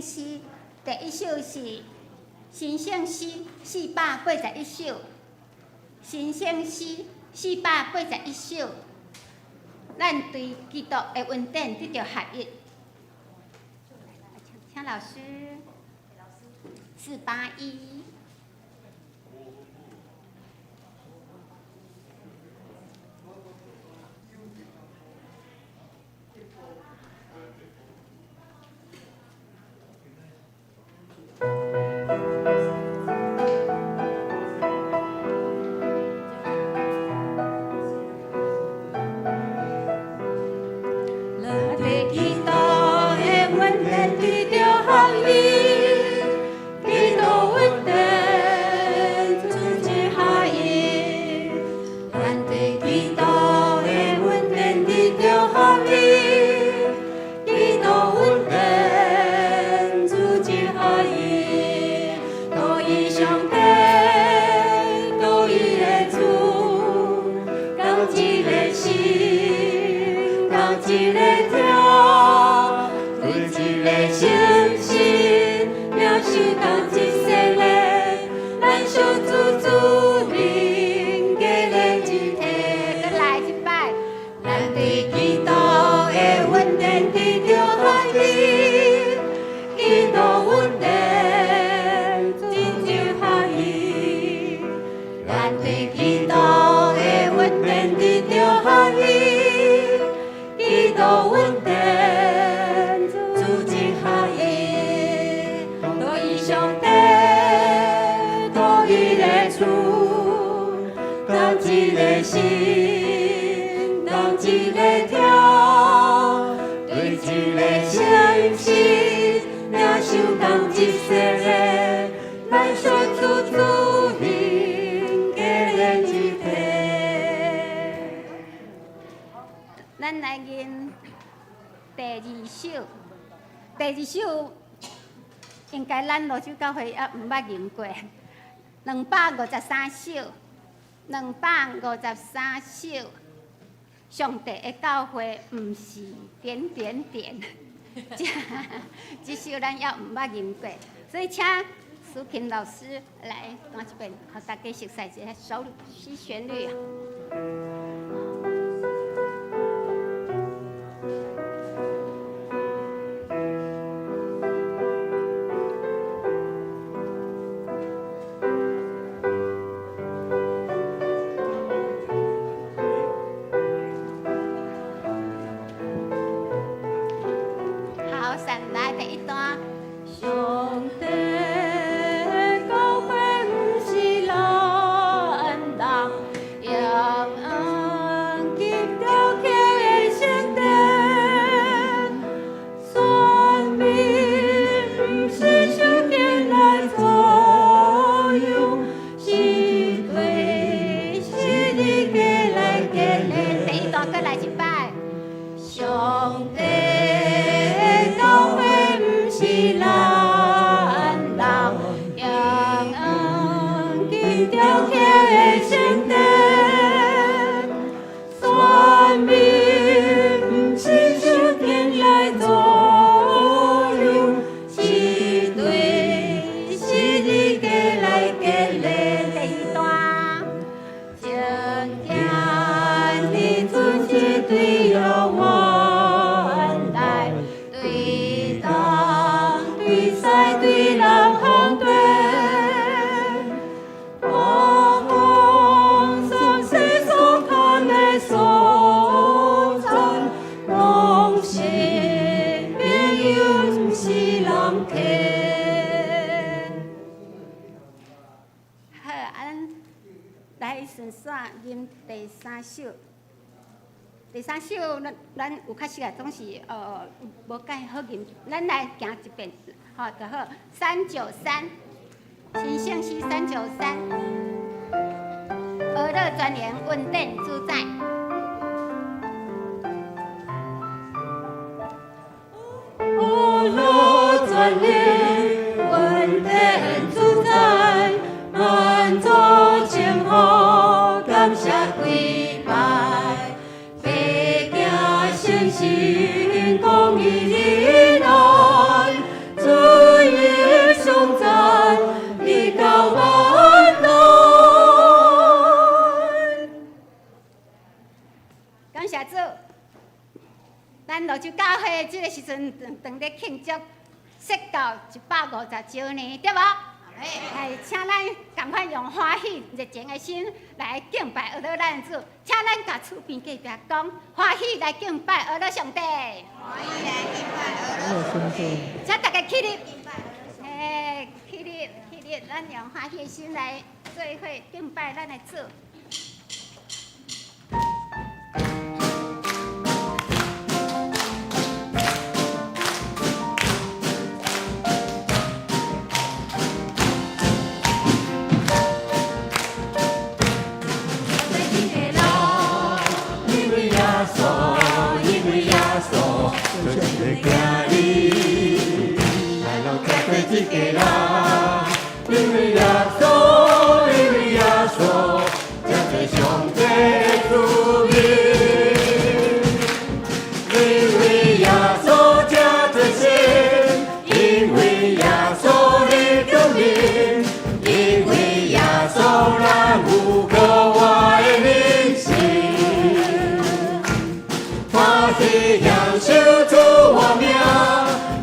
詩，第一首是新聖詩481首，新聖詩四百八十一首，咱對基督的恩典得著合一。請老師，481。咱對基督的恩典得著合一，基督恩典主真合一。咱對基督的恩典得著合一，基督恩典主真合一。獨一上帝，獨一个主，仝一个心，仝一个疼，對一个誠實，領受仝一洗禮，咱相主主靈建立一體。閣來一擺，咱對基督的恩典得著合一，基督恩典真正合一。咱對基督的恩典得著合一，基督恩典主真合一。獨一上帝，獨一个主，仝一个心，仝一个疼，對一个誠實，領受仝一洗禮，咱相主主靈建立一體。咱來吟第二首，第二首應該咱蘆洲教會猶毋捌吟過，253首，253首，上帝的教會毋是點點點，這首咱猶毋捌吟過，所以請蘇琴老師來彈一遍，予大家熟悉一下熟悉旋律。好，先來第一段。上帝教會毋是咱人用黃金雕刻的聖殿，選民毋是受天來左右，是對十字架來建立。第一段閣來一擺。上帝教會毋是咱人用黃金雕刻的聖殿，選民毋是受天來左右，是對十字架來建立。第二段。前行的准是對約原來，對東對西對南向對，我奉上世所看的所在，攏是朋友，毋是人客。好，啊，咱來順紲吟第三首。第三首，咱有較熟啊，總是無介好吟。咱來行一遍，吼就好。393，新聖詩393，俄勒專員恩典主宰。俄勒專員恩典主宰，滿足稱呼感謝跪拜，白行誠實公義的來，主會這个時陣當咧慶祝設教150周年，對無？係，請咱仝款用歡喜熱情的心來敬拜阿樂咱的主，請咱共厝邊隔壁講，歡喜來敬拜阿樂上帝。歡喜來敬拜阿樂上帝。請大家起立。嘿，起立，起立，咱用歡喜的心來做伙敬拜咱的主。因為耶穌，因為耶穌，做上帝囝兒，咱攏正做一家人。因為耶穌，因為耶穌，正做上帝的子民。因為耶穌這最新，因為耶穌的降臨，因為耶穌咱有閣活的人生。歡喜享受主活命，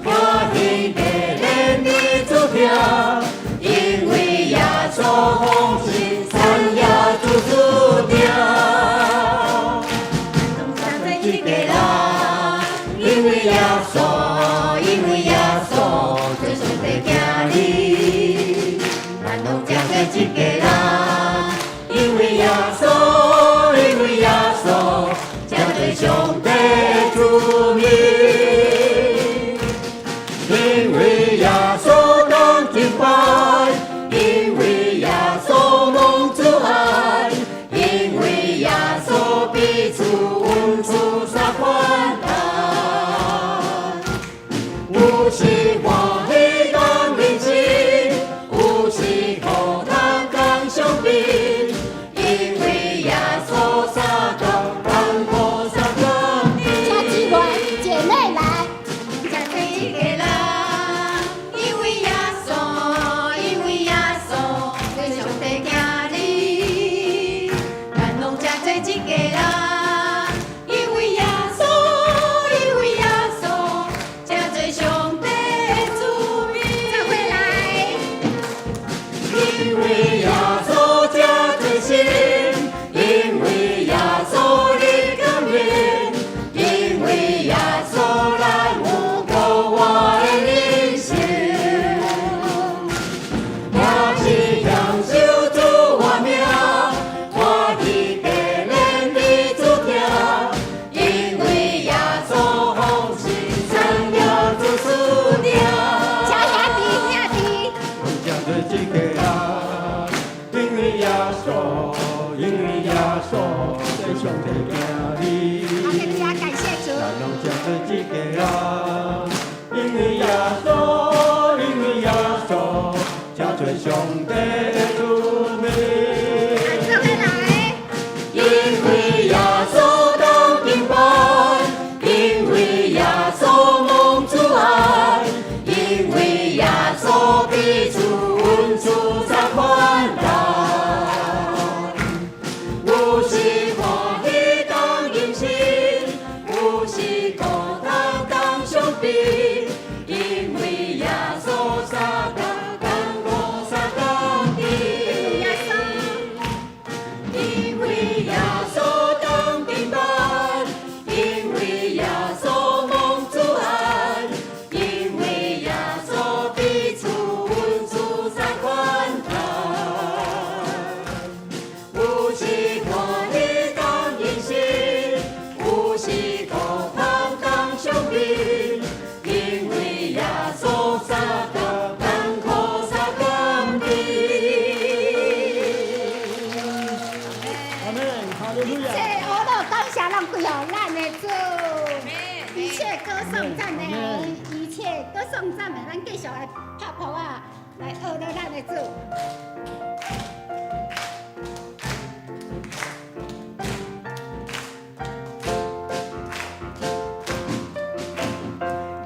歡喜加連的主聽，因為耶穌豐盛產業主主定。正做一一家人，因為耶穌，因為耶穌做上帝囝兒，咱攏正做一家人。因為耶穌，因為耶穌，正做上帝的子民。因為耶穌當敬拜，因為耶穌蒙主愛，因為耶穌彼此恩賜三款待。有時歡喜當人生，有時苦難當傷悲，因為耶穌相共，艱苦相共。請姊妹姐妹來。正做一家人，因為耶穌，因為耶穌做上帝囝兒，咱攏正做一家人。因為耶穌，因為耶穌，正做上帝的子民。做伙來。因為耶穌這最新，因為耶穌的降臨，因為耶穌咱有閣活的人生。也是享受主活命，歡喜加連的主聽，因為耶穌豐盛產業主賜定。請兄弟兄弟。攏正做一家人，因為耶穌，因為耶穌做上帝囝兒，好，大家感謝主。咱攏正做一家人，因為耶穌，因為耶穌，正做上帝的子民。做伙來。因為耶穌當敬拜，因為耶穌蒙主愛，因為耶穌彼此恩賜三款待。有時歡喜當人生，有時孤單當傷悲，因為耶穌相共，艱苦相共耶穌。因為耶穌當敬拜，因為耶穌蒙主愛，因為耶穌彼此恩賜三款待。有時歡喜當人生，有時孤單當傷悲，因為耶穌相共，艱苦相共悲。阿門，哈利路一切亞。阿樂感謝攏歸予咱的主，一切歌頌讚美，一切歌頌讚美，咱繼續來拍噗仔，來阿樂咱的主。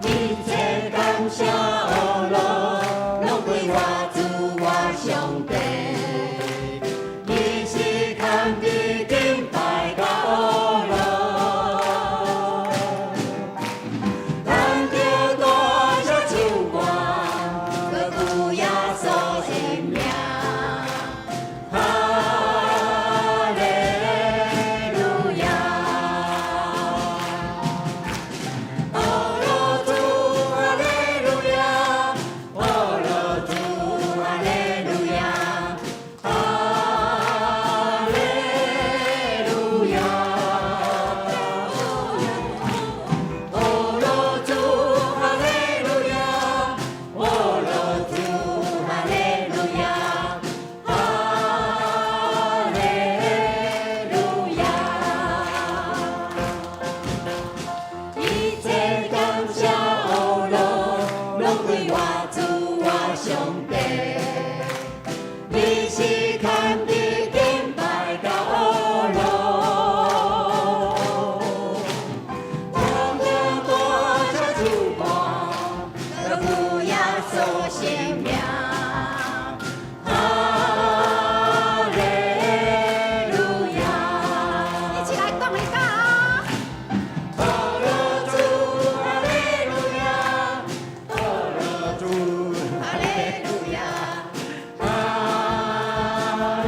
一切感謝阿樂，攏歸我主我上帝。伊是堪得敬拜佮阿樂。聖名。哈利路亞！一起來講一個啊！阿樂主，哈利路亞，阿樂主，哈利路亞！哈利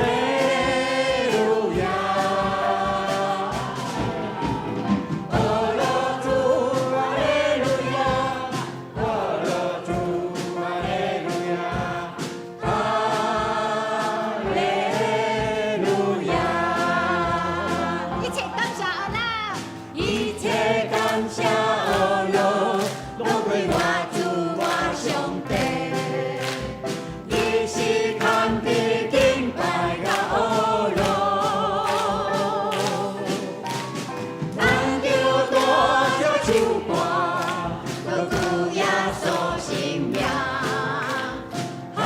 路亞，阿樂主，哈利路亞，阿樂主，哈利路亞，哈利路亞。一切感謝阿拉，一切感謝阿樂，攏歸我主我上帝。伊是堪比敬拜佮阿樂，咱著大聲唱歌，高舉耶穌聖名。哈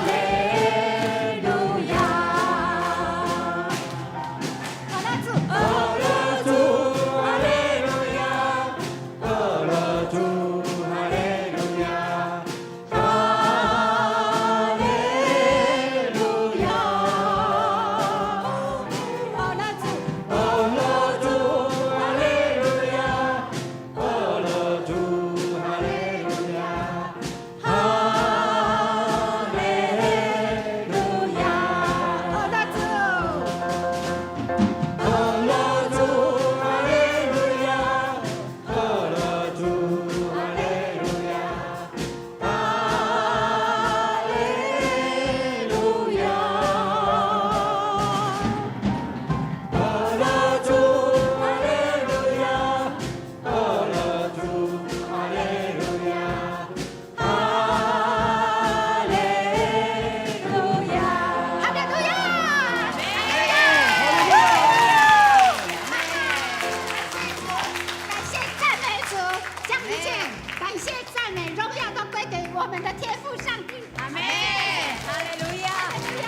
利路亞！阿樂主，阿樂主，哈利路亞，阿樂主，哈利路亞，哈利路亞。阿樂主，阿樂主，哈利路亞，阿樂主，哈利路亞，哈利路亞。阿樂主，阿樂主，哈利路亞，阿樂主，哈利路亞，哈利路亞。阿樂主，哈利路亞，阿樂主，哈利路亞，哈利路亞！哈利路亞！哈感謝讚美主，將一切感謝讚美榮耀都歸給我們的天父上帝。阿們，哈利路亞。哈利路亞！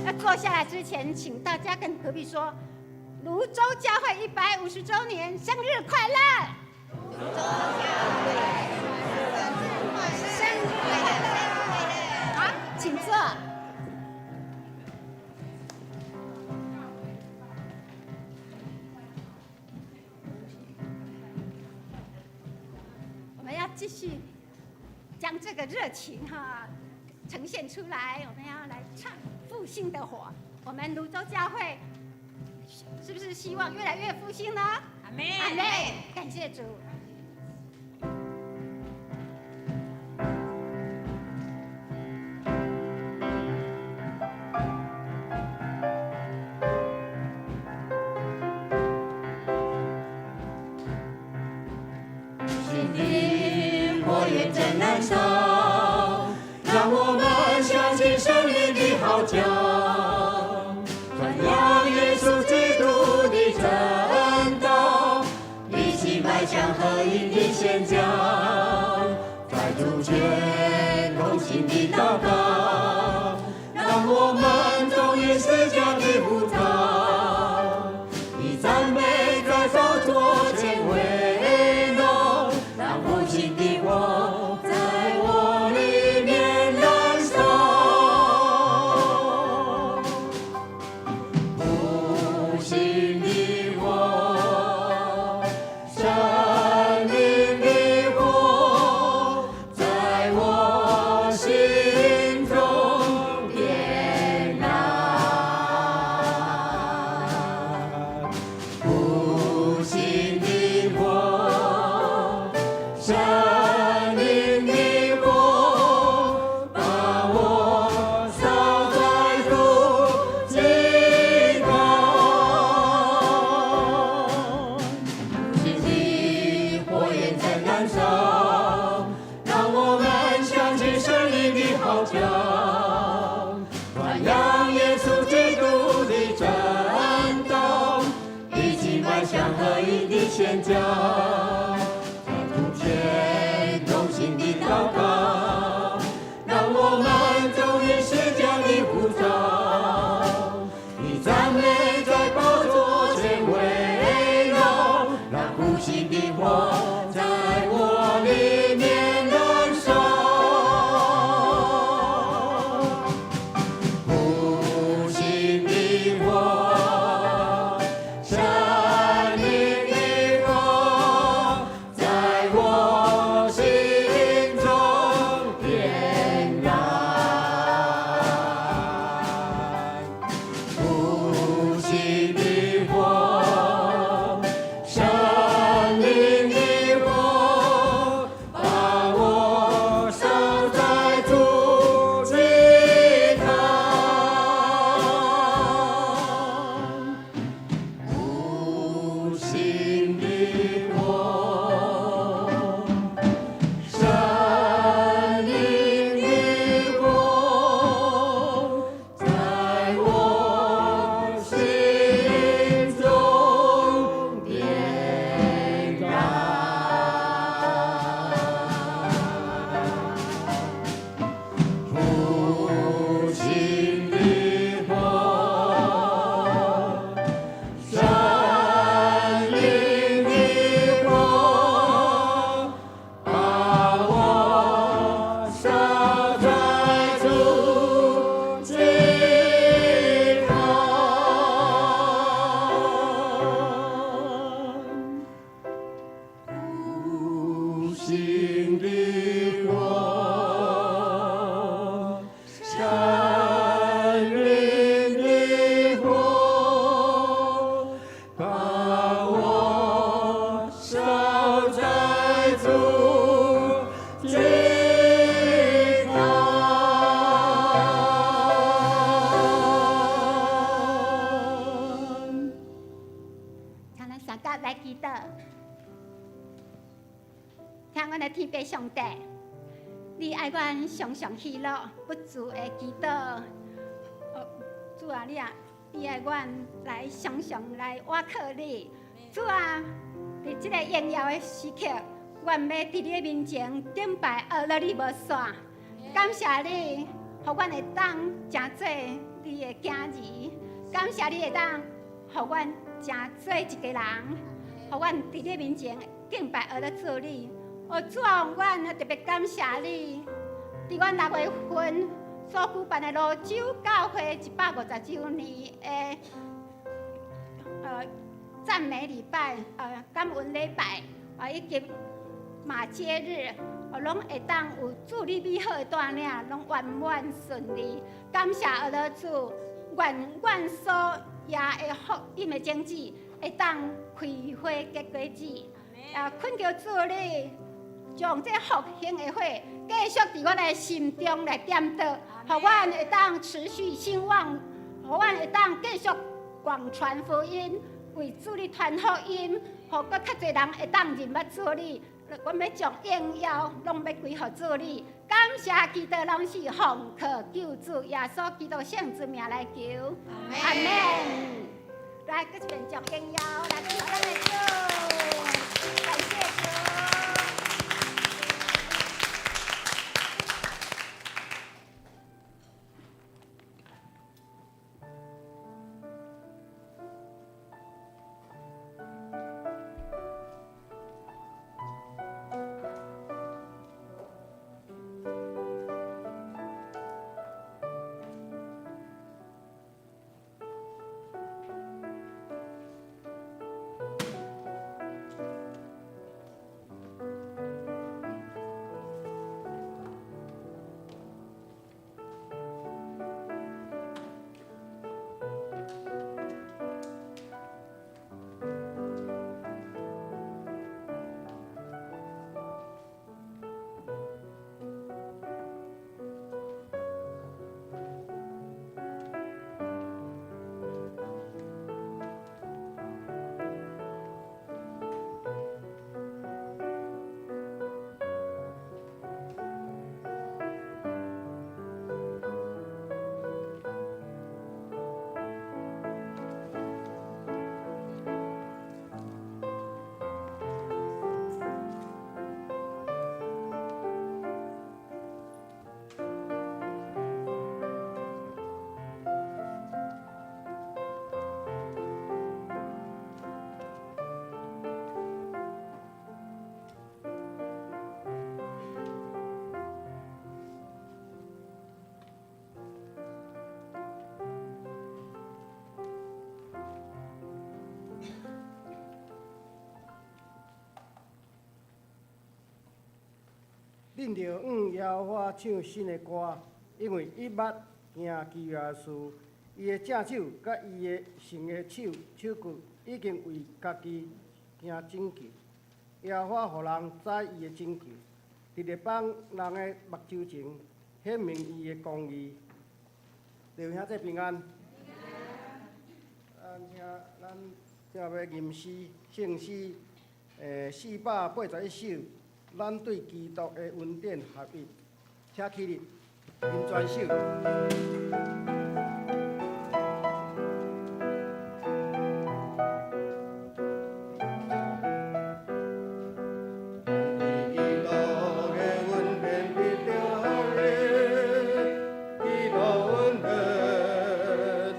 要坐下來之前，請大家跟隔壁說：蘆洲教會150週年生日快樂！生日快樂！好，請坐。我們要繼續將這個熱情哈呈現出來，我們要來唱復興的火。我們蘆洲教會是不是希望越來越復興呢？阿們，阿們，感謝主。心的火焰正燃燒，讓我們響起勝利的號角，傳揚耶穌基督的真道，一起邁向合一的宣講，在主前同心的禱告，讓我們終於十架的呼召，以讚美在寶座前為榮，讓復興的火在我裡面燃燒。復興的火，生命的火，在我心中點燃。復興的火，生命的火，把我燒在苦境中。復興的火焰在燃燒，讓我們響起勝利的號角，傳揚耶穌基督的真道，一起邁向合一的宣講，在主前同心的禱告，讓我們終於十架的呼召，以讚美在寶座前為榮，讓復興興的火在我裡面燃燒。復興的火，聖靈的火，在我心中點燃。復興的火，聖靈的火，把我燒在主祭壇。復興的火，聖靈的火，在我心中點燃。復興的火，聖靈的火，把我燒在主祭壇。復興的火，聖靈的火，把我燒在主祭壇。請咱三甲來祈禱，聽阮的天父上帝，你愛阮常常喜樂，不住的祈禱。主啊，你啊，你愛阮來常常來倚靠你。主啊，佇這个榮耀的時刻，阮欲佇你的面前頂拜阿樂你無散。感謝你，予阮會當成做你的囝兒。感謝你會當予阮成做一个人，予阮佇你面前敬拜阿樂主你。哦，主啊，阮特別感謝你，佇阮6月份所舉辦的蘆洲教會150週年的讚美禮拜、感恩禮拜啊，以及馬偕日，攏會當有主你美好的帶領，攏圓滿順利。感謝阿樂主，願阮所掖的福音的種子會當開花結果子。啊，懇求主你將這復興的火繼續佇阮的心中來點著，予阮會當持續興旺，予阮會當繼續廣傳福音，為主你傳福音，予閣較濟人會當認捌主你。阮欲將榮耀攏欲歸予主你，感謝基督，攏是奉靠救主耶穌基督聖之名來求，阿門。來，閣一遍將榮耀來歸予咱的主，感謝主。恁著向耶和華唱新的歌，因為伊捌行奇妙的事，伊的正手佮伊的聖的手手骨已經為家己行拯救。耶和華予人知伊的拯救，佇列邦人的目睭前顯明伊的公義。弟兄姊平安。咱請咱正欲吟詩聖詩，481首，咱對基督的恩典合一，請起立，吟全首。基督的恩典得著合一，基督恩典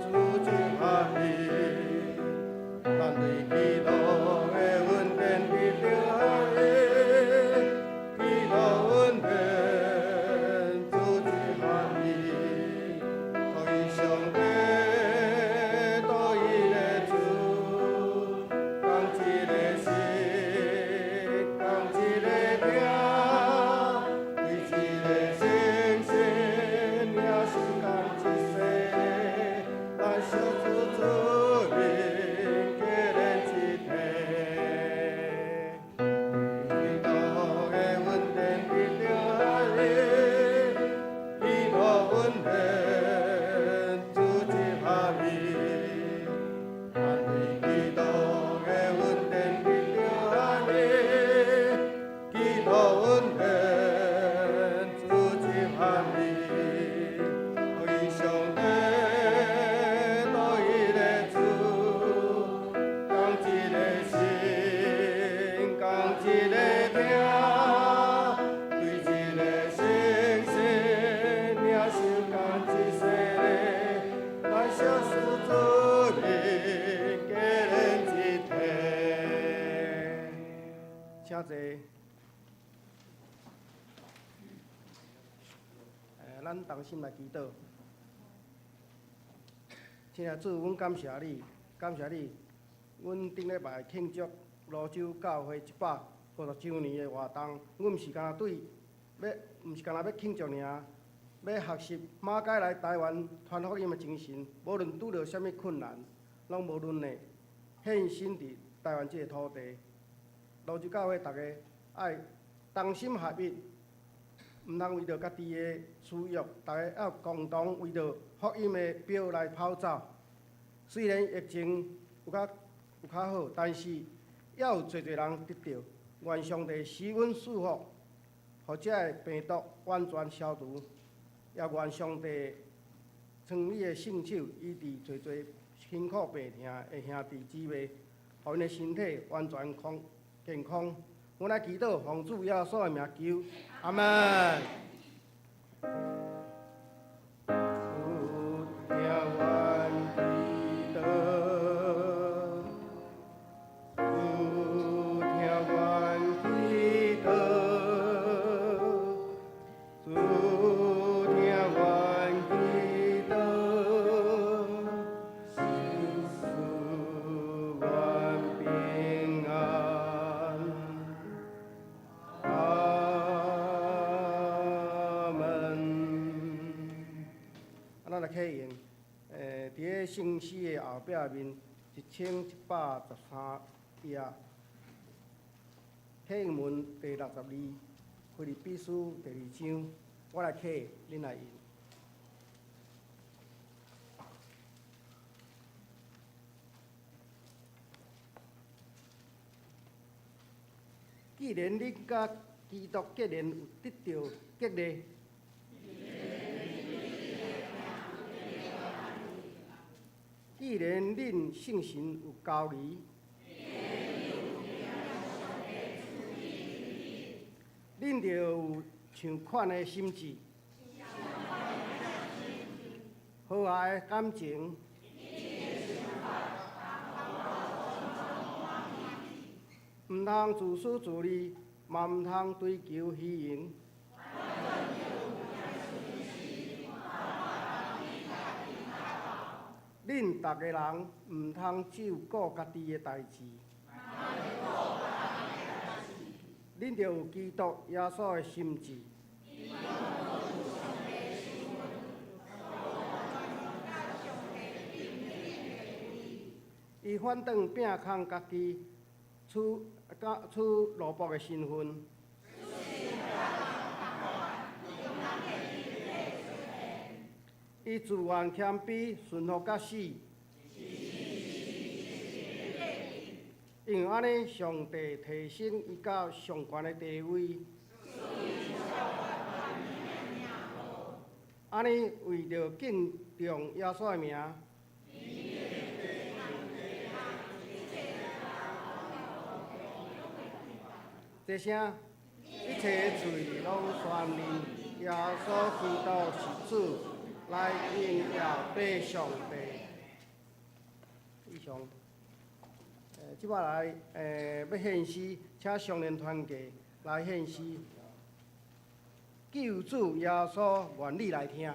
主真合一。咱對基督的恩典得著合一，基督恩典主真合一。獨一上帝，獨一个主，仝一个心，仝一个聽，對一个聖神領受仝一洗禮，咱相主主名結連一體。基督的恩典得著合一，基督恩典主真合一。咱對基督的恩典得著合一，基督恩典主真合一。獨一上帝，獨一个主，仝一個心，仝一個聽，對一個聖神領受仝一洗禮，咱相信主名結連一體。請坐。咱同心來祈禱。親愛的主，阮感謝你，感謝你。阮頂禮拜慶祝蘆洲教會150週年的活動，阮毋是干焦對欲，毋是干焦欲慶祝爾，欲學習馬偕來台灣傳福音的精神。無論拄著啥物困難，攏無論的獻身佇台灣這个土地。蘆洲教會逐家愛同心合一，毋通為著家己的私欲，逐家要共同為著福音的標來跑走。雖然疫情有較好，但是猶有濟濟人得著。願上帝施恩賜福，予這个病毒完全消除。也願上帝創你的聖手醫治濟濟辛苦病痛的兄弟姊妹，予𪜶的身體完全康健康。阮來祈禱，奉主耶穌的名求，阿門。主聽阮祈禱，主聽阮祈禱，主聽阮祈禱，賜阮平安。阿門。啊，咱來啟用，佇咧聖詩的後壁面1113頁，啟應文第62，腓立比書第二章，我來啟，恁來吟。既然恁佮基督結連，有得著激勵，既然恁聖神有交誼，恁著有相款的心志，和諧的感情，毋通自私自利，嘛毋通追求虛榮。恁逐个人毋通只顧家己的代誌，恁著有基督耶穌的心志。伊反轉摒空家己，取佮取奴僕的身份。伊自願謙卑，順服到死。因為按呢，上帝提升伊到上懸的地位。按呢，為著敬重耶穌的名。這聲，一切喙攏宣認耶穌基督是主，來榮耀父上帝。以上，這擺來，欲獻詩，請少年團契來獻詩。救主耶穌，願你來聽。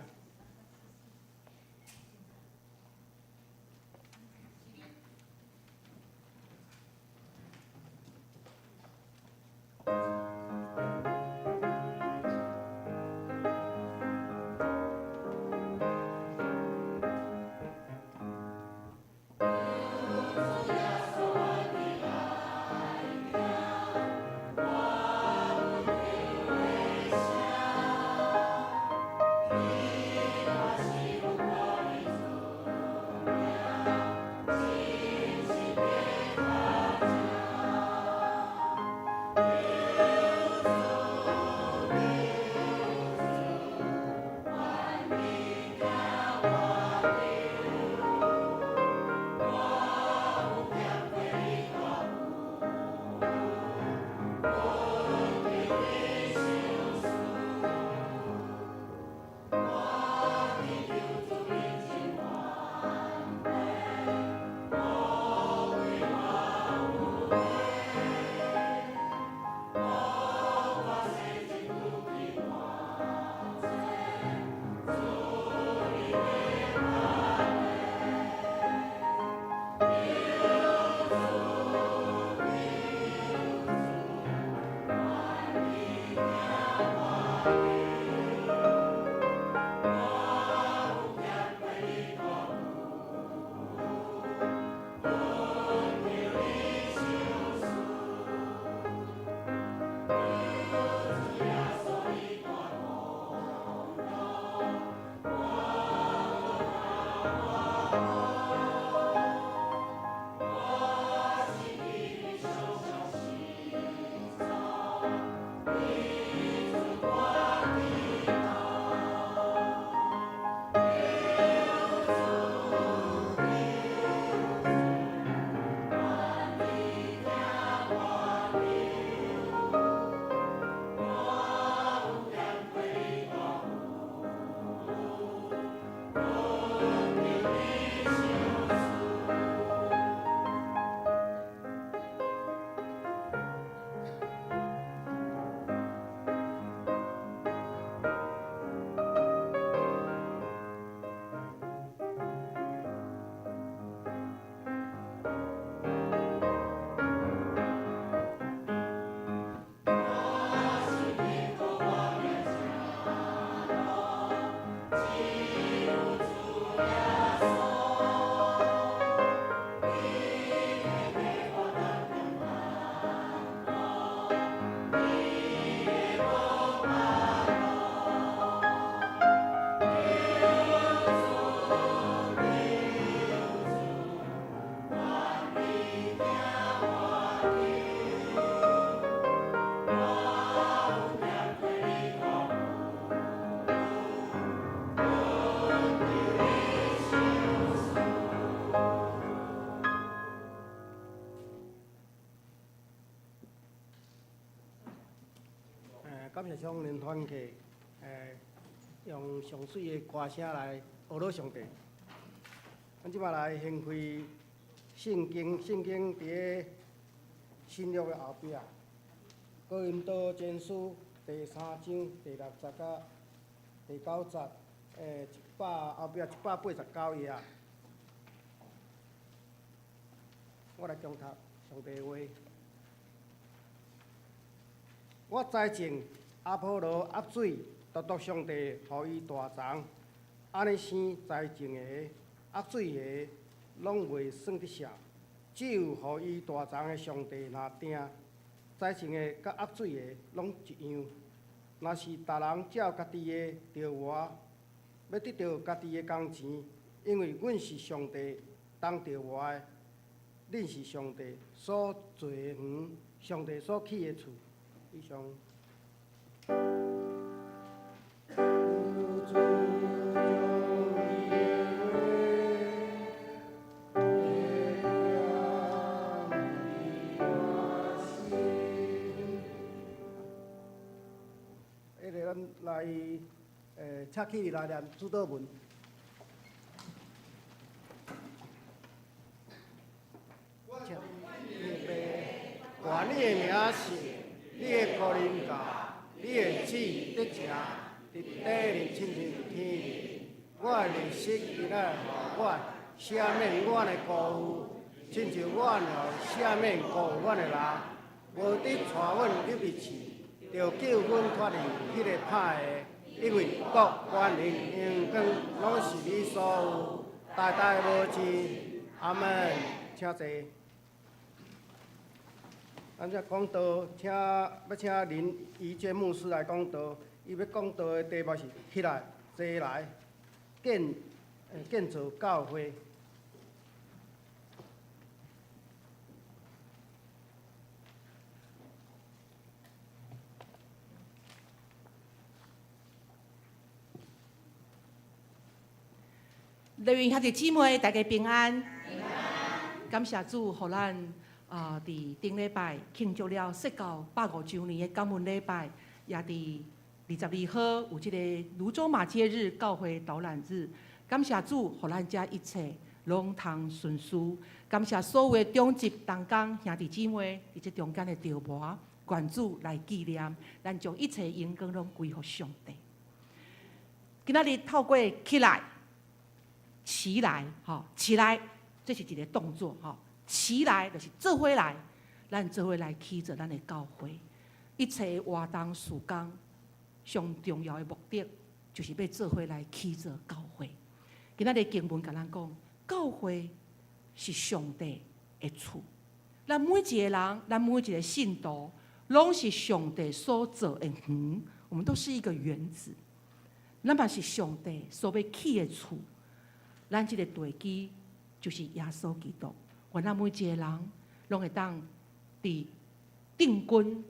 感謝少年團契，用上媠的歌聲來學樂上帝。阮這擺來掀開聖經，聖經佇咧新約的後壁，哥林多前書第三章第六節佮第九節，一百後壁189頁。我來誦讀上帝的話。我栽种，阿波罗压水，独独上帝予伊大长。按呢生栽种的、压水的，攏袂算得啥，只有予伊大长的上帝若定，栽种的佮压水的攏一样。若是逐人照家己的著活，欲得著家己的工錢，因為阮是上帝當著活的，恁是上帝所造的園，上帝所起的厝。以上。求主將伊的話點佇我心。彼个咱來，請起來念主禱文。請。願你的名聖，你的國臨到，你的旨意得成，佇地面親像佇天頂。我的日食今仔予阮，赦免阮的辜負，親像阮予赦免辜負阮的人。無得帶阮入去試，著救阮脫離彼個歹的，因為國、權能、榮光，攏是你所有，代代無盡。阿門。請坐。咱這講道，請欲請林怡娟牧師來講道。伊欲講道的題目是起來，齊來建造教會。樂園兄弟姊妹，大家平安。感謝主，予咱佇頂禮拜慶祝了釋教150週年的感恩禮拜，也佇22號有這個蘆洲馬偕日教會導覽日。感謝主，予咱這一切攏通順遂。感謝所有的長執同工兄弟姊妹佇這中間的著磨，願主來紀念，咱將一切榮光攏歸予上帝。今仔日透過起來、齊來，吼，起來，這是一個動作，吼，齊來就是做伙來，咱做伙來起造咱的教會。一切活動事工上重要的目的，就是欲做伙來起造教會。今仔日經文共咱講，教會是上帝的厝。咱每一個人，咱每一個信徒，攏是上帝所造的園，我們都是一個園子。咱嘛是上帝所欲起的厝。咱這個地基就是耶穌基督。願咱每一個人攏會當佇定根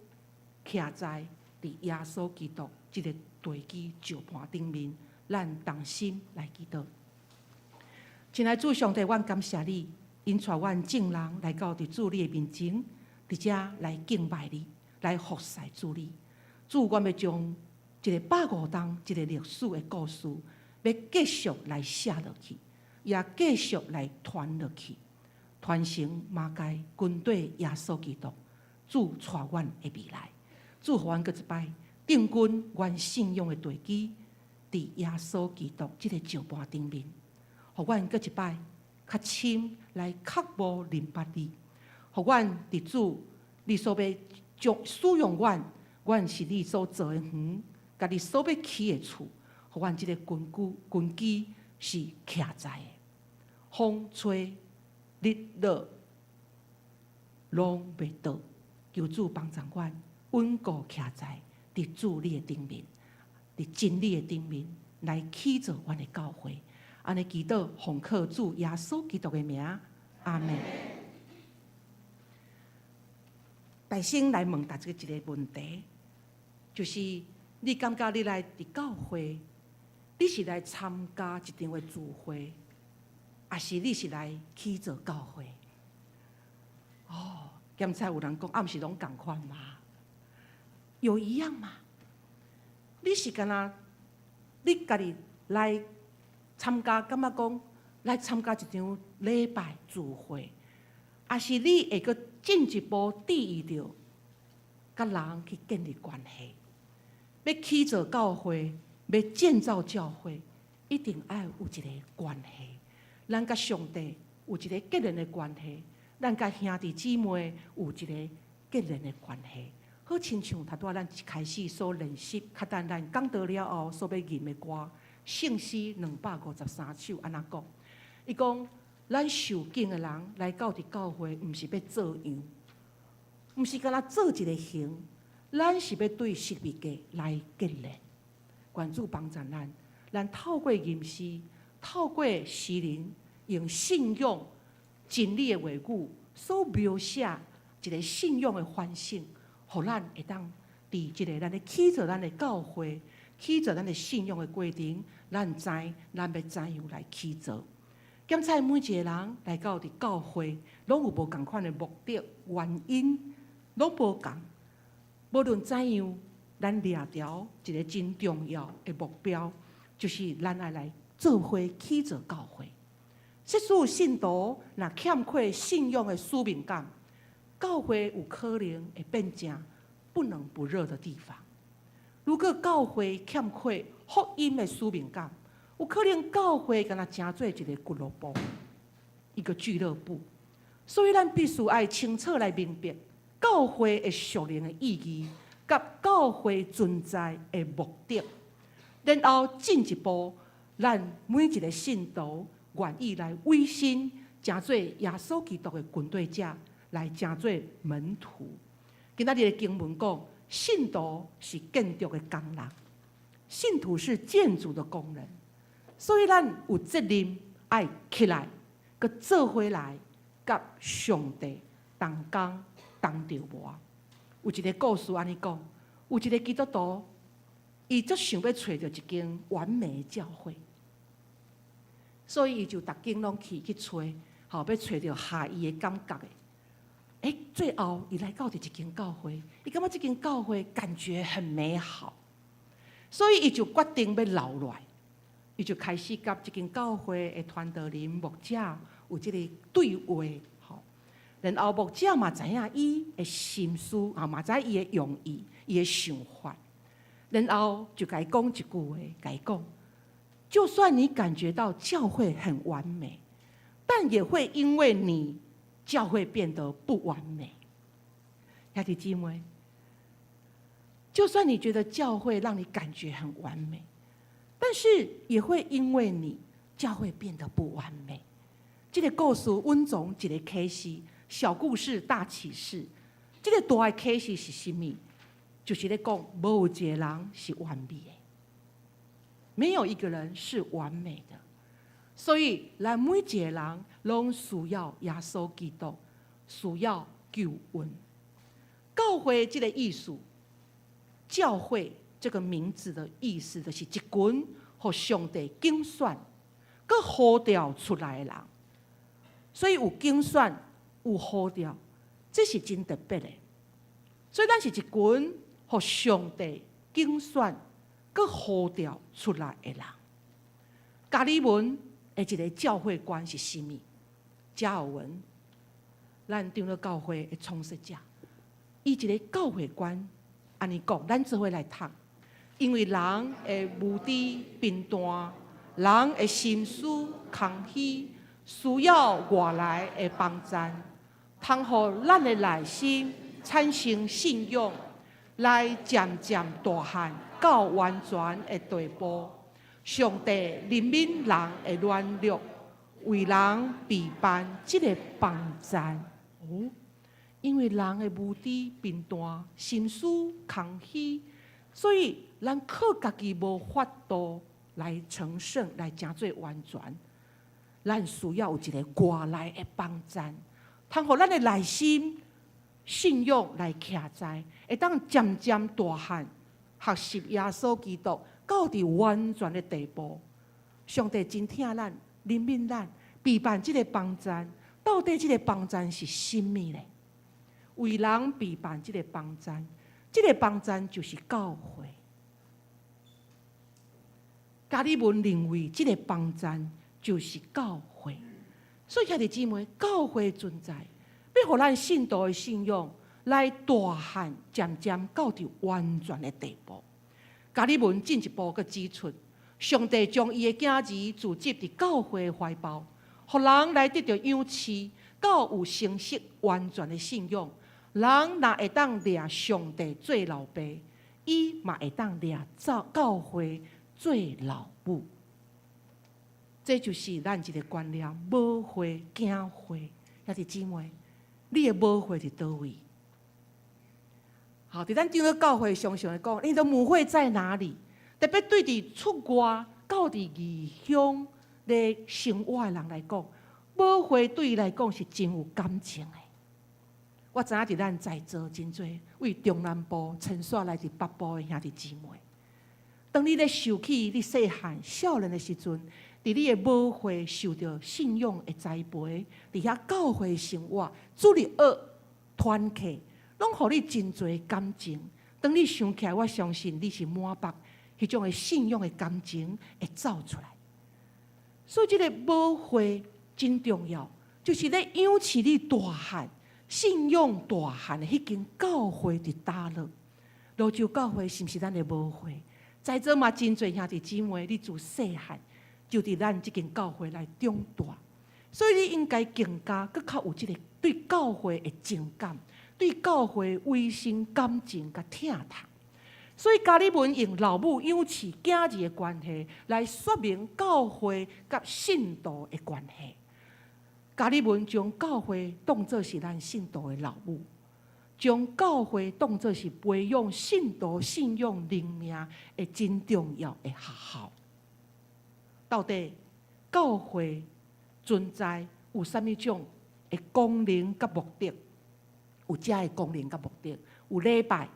徛在佇耶穌基督這個地基石盤頂面，咱同心來祈禱。親愛主上帝，阮感謝你，引帶阮眾人來到佇主你的面前，佇遮來敬拜你，來服侍主你。主，阮欲將一個150冬一個歷史的故事，欲繼續來寫落去，也繼續來傳落去，傳承馬偕軍隊耶穌基督，主帶阮的未來，主予阮閣一擺定根阮信仰的地基，佇耶穌基督這個石盤頂面，予阮閣一擺較深來渴慕認捌你，予阮佇主你所欲將使用阮，阮是你所造的園，佮你所欲起的厝，予阮這個根基是徛在的，風吹日落攏袂倒，求主幫助阮穩固徛在佇主你的頂面，佇真理的頂面來起造阮的教會。按呢祈禱，奉靠主耶穌基督的名，阿門。大聲來問大家一個問題，就是你感覺你來佇教會，你是來參加一場的聚會，抑是你是來起造教會？哦，檢查有人講，啊，毋是攏仝款嗎？有一樣嗎？你是敢若你家己來參加，感覺講來參加一場禮拜聚會，抑是你會閣進一步注意著，佮人去建立關係，欲起造教會，欲建造教會，一定愛有一個關係。咱佮上帝有一個結連的關係，咱佮兄弟姊妹有一個結連的關係。好親像頭拄仔咱一開始所練習，較等咱講道了後所欲吟的歌，聖詩253首按呢講？伊講咱受敬的人來到佇教會，毋是欲做樣，毋是干焦做一个形，咱是欲對十字架來結連。願主幫助咱，咱透過吟詩，透過詩人用信仰真理的話語所描寫一个信仰的反省，予咱會當佇這个咱咧起造咱的教會，起造咱的信仰的過程，咱知咱欲怎樣來起造。檢查每一个人來到佇教會，攏有無仝款的目的、原因，攏無仝。無論怎樣，咱掠著一个真重要的目標，就是咱愛來做伙起造教會。即使信徒若欠缺信仰的使命感，教會有可能會變成不冷不熱的地方。如果教會欠缺福音的使命感，有可能教會干焦成做一个俱樂部，一個俱樂部。所以咱必須愛清楚來明白教會的屬靈的意義，佮教會存在的目的。然後進一步，咱每一个信徒願意來委身，成做耶穌基督的跟隨者，來成做門徒。今仔日的經文講，信徒是建築的工人，信徒是建築的工人，所以咱有責任愛起來，閣做伙來，佮上帝同工同著磨。有一个故事按呢講，有一个基督徒，伊足想欲揣著一間完美的教會，所以伊就逐間攏去去揣，吼，欲揣著合伊的感覺的。欸，最後伊來到佇一間教會，伊感覺這間教會感覺很美好，所以伊就決定欲留落來。伊就開始佮這間教會的傳道人、牧者有這個對話，吼。然後牧者嘛知影伊的心思，啊嘛知伊的用意、伊的想法，然後就共伊講一句話，共伊講：就算你感覺到教會很完美，但也會因為你，教會變得不完美。兄弟姊妹，就算你覺得教會讓你感覺很完美，但是也會因為你，教會變得不完美。這个故事蘊藏一个啟示，小故事大啟示。這个大的啟示是啥物？就是咧講，無一个人是完美的，沒有一個人是完美的。所以，咱每一个人攏需要耶穌基督，需要救恩。教會這个意思，教會這個名字的意思，就是一群予上帝揀選、閣呼召出來的人。所以有揀選、有呼召，這是真特別的。所以咱是一群予上帝揀選、閣呼召出來的人。加爾文的一个教會觀是啥物？加爾文，咱長老教會的創設者，伊一个教會觀按呢講，咱做伙來讀。因為人的無知貧惰，人的心思空虛，需要外來的幫贊，通予咱的內心產生信仰，來漸漸大漢到完全的地步。上帝憐憫人的軟弱，為人備辦這个幫贊。哦，因為人的無知貧惰，心思空虛，所以咱靠家己無法度來成聖，來成做完全。咱需要有一个外來的幫贊，通予咱的內心信仰來徛在，會當漸漸大漢，學習耶穌基督到佇完全的地步。上帝真疼咱，憐憫咱，備辦這个幫贊。到底這个幫贊是啥物呢？為人備辦這个幫贊，這个幫贊就是教會。加爾文認為這个幫贊就是教會，所以兄弟姊妹，教會存在，欲予咱信徒的信仰來大漢，漸漸到佇完全的地步。加爾文進一步閣指出，上帝將伊的囝兒駐集佇教會懷抱，予人來得著養飼，到有成熟完全的信仰，人若會當掠上帝做老爸，伊嘛會當掠教會做老母。這就是咱一個觀念：母會、囝會，兄弟姊妹，你的母會佇佗位？好，佇咱長老教會常常會講，你的母會在哪裡？特別對佇出外到佇異鄉咧生活的人來講，母會對伊來講是真有感情的。我知影佇咱在座真濟為中南部遷徙來佇北部的兄弟姊妹，當你咧想起你細漢少年的時陣，佇你的母會受著信仰的栽培，佇遐教會生活、主日學、團契，攏予你真濟感情。當你想起來，我相信你是滿腹彼種的信仰的感情會走出來。所以，這個母會真重要，就是咧養飼你大漢、信仰大漢的彼間教會佇佗落。蘆洲教會是毋是咱的母會？在座嘛真濟兄弟姊妹，你自細漢就佇咱這間教會來長大，所以你應該更加閣較有這個對教會的情感，對教會委身感情佮疼痛。所以加爾文用老母養飼囝兒的關係來說明教會佮信徒的關係。加爾文將教會當作是咱信徒的老母，將教會當作是培養信徒信仰靈命的真重要的學校。到底教會存在有啥物種的功能佮目的？有遮的功能佮目的，有禮拜，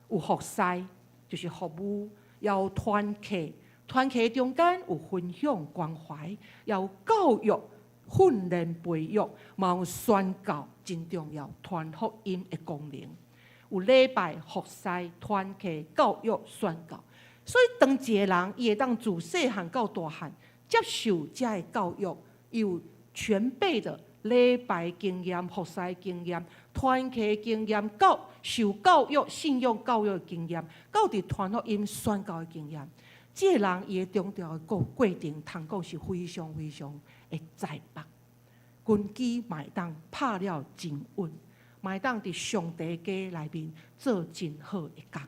有服侍，就是服務，也有團契，團契中間有分享關懷，也有教育訓練培育，嘛有宣教，真重要，傳福音的功能。有禮拜、服侍、團契、教育、宣教。所以，當一個人伊會當自細漢到大漢接受遮的教育，有全備的禮拜經驗、服侍經驗、團契經驗、教受教育、信仰教育的經驗，到佇傳福音宣教的經驗，這個人伊的長大的過程，通講是非常非常的載縛，根基嘛會當拍了真穩，嘛會當佇上帝家內面做真好的工。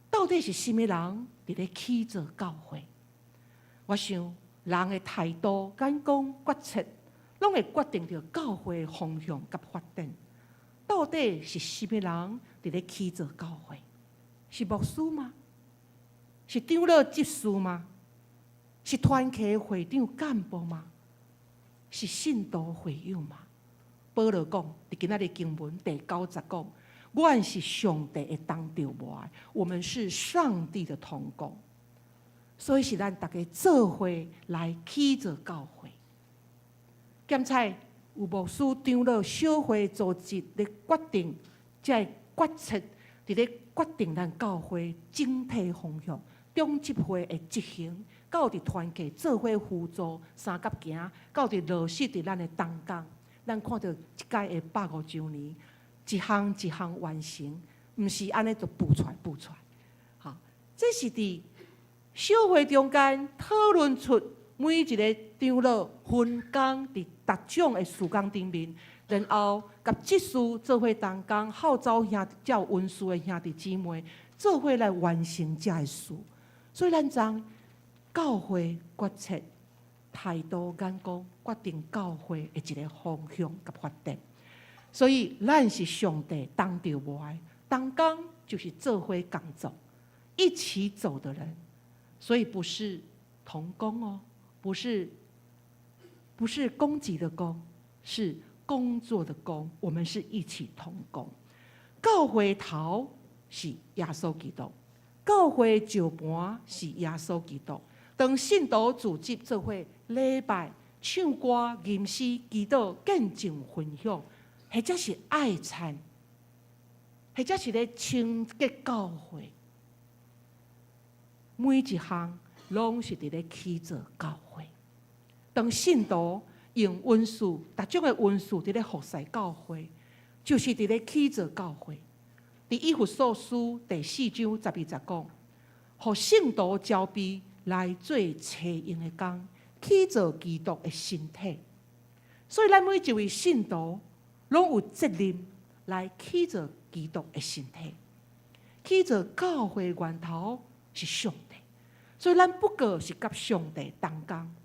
到底是啥物人佇咧起造教會？我想人的態度、眼光、決策，攏會決定著教會的方向佮發展。到底是啥物人佇咧起造教會？是牧師嗎？是長老執事嗎？是團契會長幹部嗎？是信徒會友嗎？保羅講，佇今仔日經文第九節講，阮是上帝的同著磨，我們是上帝的同工，所以是咱逐家做伙來起造教會。檢採有牧師、長老、小會組織咧決定，這個決策佇咧決定咱教會整體方向、長執會的執行，到佇團契做伙輔助相佮行，到佇落實佇咱的同工，咱看著這屆的百五週年，一項一項完成，毋是按呢就浮出來浮出來。哈，這是佇小會中間討論出每一個長老分工佇逐種的事工頂面，然後佮執事做伙同工，號召兄才有恩賜的兄弟姊妹做伙來完成這个事。所以咱知教會決策態度眼光，決定教會的一個方向佮發展。所以咱是上帝同著磨的，同工就是做伙工作，一起走的人。所以不是同工哦，不是攻擊的攻，是工作的工。我們是一起同工。教會頭是耶穌基督，教會石盤是耶穌基督。當信徒組織做伙禮拜、唱歌、吟詩、祈禱、見證分享，或者是愛餐，或者是咧清潔教會，每一項攏是佇咧起造教會。當信徒用恩賜，逐種的恩賜佇咧服侍教會，就是佇咧起造教會。佇以弗所書第四章十二節講，予聖徒召備來做齊用的工，起造基督的身體。所以，咱每一位信徒攏有責任來起造基督的身體，起造教會源頭是上帝，所以咱不過是佮上帝同工。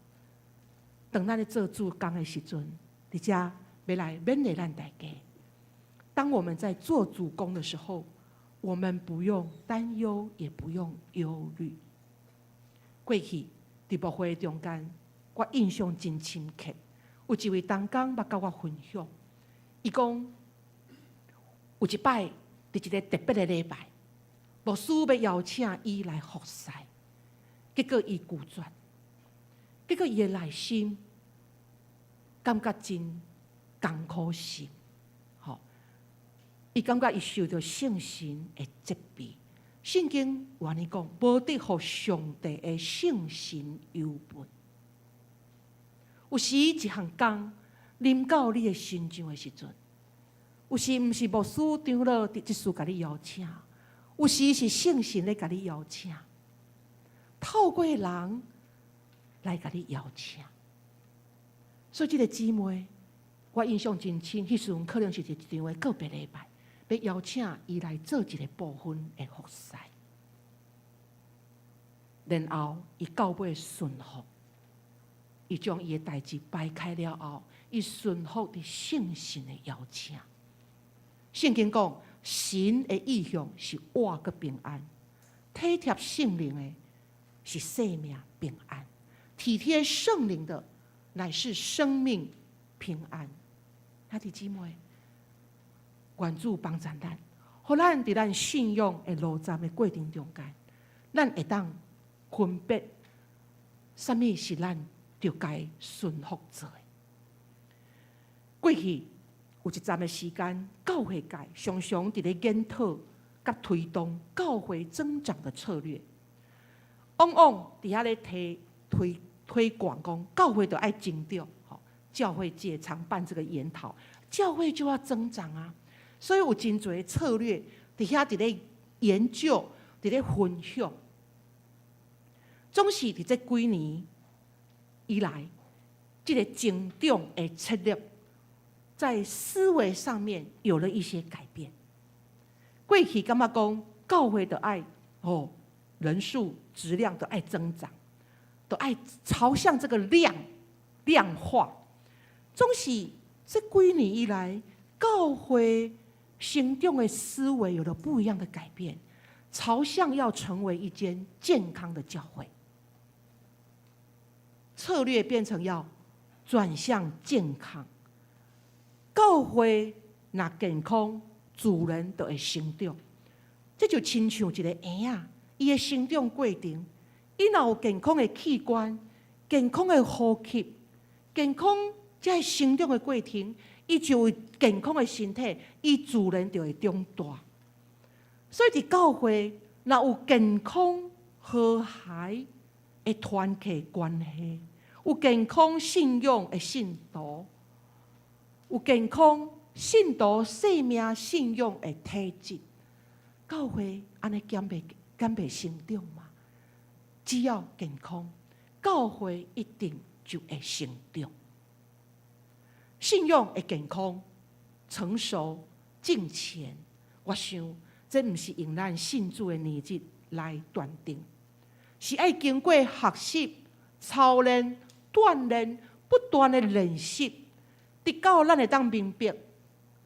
當咱咧做主工的時陣，佇遮欲來勉勵咱大家。當我們在做主工的時候，我們不用擔憂，也不用憂慮。過去佇牧會中間，我印象真深刻，有一位同工捌佮我分享，伊講有一擺佇一个特別的禮拜，牧師欲邀請伊來服侍，結果伊拒絕，結果伊的內心感覺真艱苦心，吼，伊感覺伊受著聖神的責備。聖經有按呢講，無得予上帝的聖神憂悶。有時一項工臨到你的身上的時陣，有時毋是牧師長老佇這事共你邀請，有時是聖神咧共你邀請，透過人來共你邀請。所以這个姊妹，我印象真深，彼時陣可能是一場的個別禮拜，欲邀請伊來做一个部分的服侍，然後伊到尾順服，伊將伊的代誌擺開了後，伊順服佇聖神的邀請。聖經講，神的意向是活閣平安，體貼聖靈的是生命平安，體貼聖靈的乃是生命平安。兄弟姊妹，願主幫助咱，予咱佇咱信仰的路程的過程中間，咱會當分別啥物是咱著該順服做的。過去有一陣的時間，教會界常常佇咧研討佮推動教會增長的策略，往往佇遐咧提推推廣講教會著愛增長，吼，教會界常辦這個研討，教會就要增長啊，所以有真濟策略佇遐佇咧研究，佇咧分享，總是佇這幾年以來，這个增長的策略在思維上面有了一些改變。過去感覺講教會著愛哦，人數質量都愛增長，都愛朝向這個量量化。總是這幾年以來，教會成長的思維有了不一樣的改變，朝向要成為一間健康的教會，策略變成要轉向健康。教會若健康，自然就會成長。這就親像一个嬰仔，伊的成長過程，伊若有健康的器官、健康的呼吸、健康這个成長的過程，伊就有健康的身體，伊自然就會長大。所以佇教會，若有健康和諧的團契關係，有健康信仰的信徒，有健康信徒生命信仰的體質，教會按呢敢袂敢袂成長嗎？只要健康，教會一定就會成長。信仰會健康、成熟、敬虔，我想這毋是用咱信主的年日來斷定，是愛經過學習、操練、鍛鍊、不斷的練習，直到咱會當明白，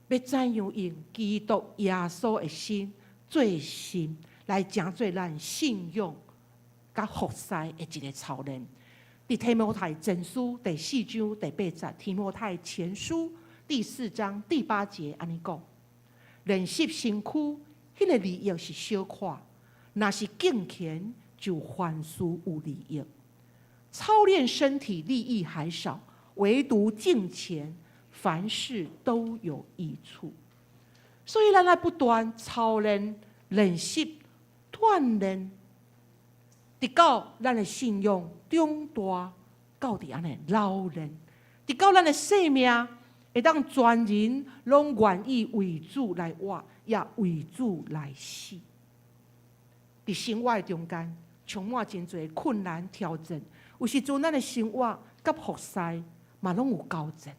欲怎樣用基督耶穌的心做心，來成做咱信仰佮服侍的一个操練。佇提摩太前書第四章第八節，提摩太前書第四章第八節按呢講：練習身軀，彼个利益是小可；若是敬虔，就凡事有利益。操練身體利益還少，唯獨敬虔，凡事都有益處。所以，咱愛不斷操練、練習、鍛鍊，直到咱的信仰長大，到佇按呢老練，直到咱的生命會當全人攏願意為主來活，也為主來死。佇生活的中間，充滿真濟困難挑戰，有時陣咱的生活佮服侍嘛攏有交戰。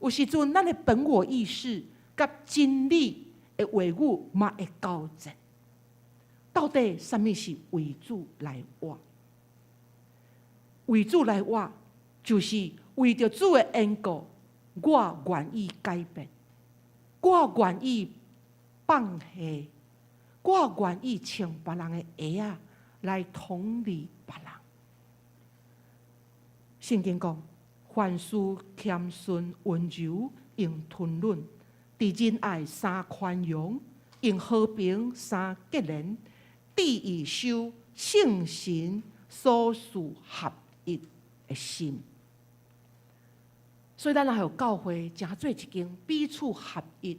有時陣咱的本我意識佮真理的話語嘛會交戰。到底啥物是為主來活？為主來活，就是為著主的緣故，我願意改變，我願意放下，我願意穿別人的鞋仔來統理別人。聖經講，凡事謙遜溫柔，用吞忍，佇仁愛三寬容，用和平三結連，致意守聖神所賜合一的心。所以，咱若予教會成做一間彼此合一、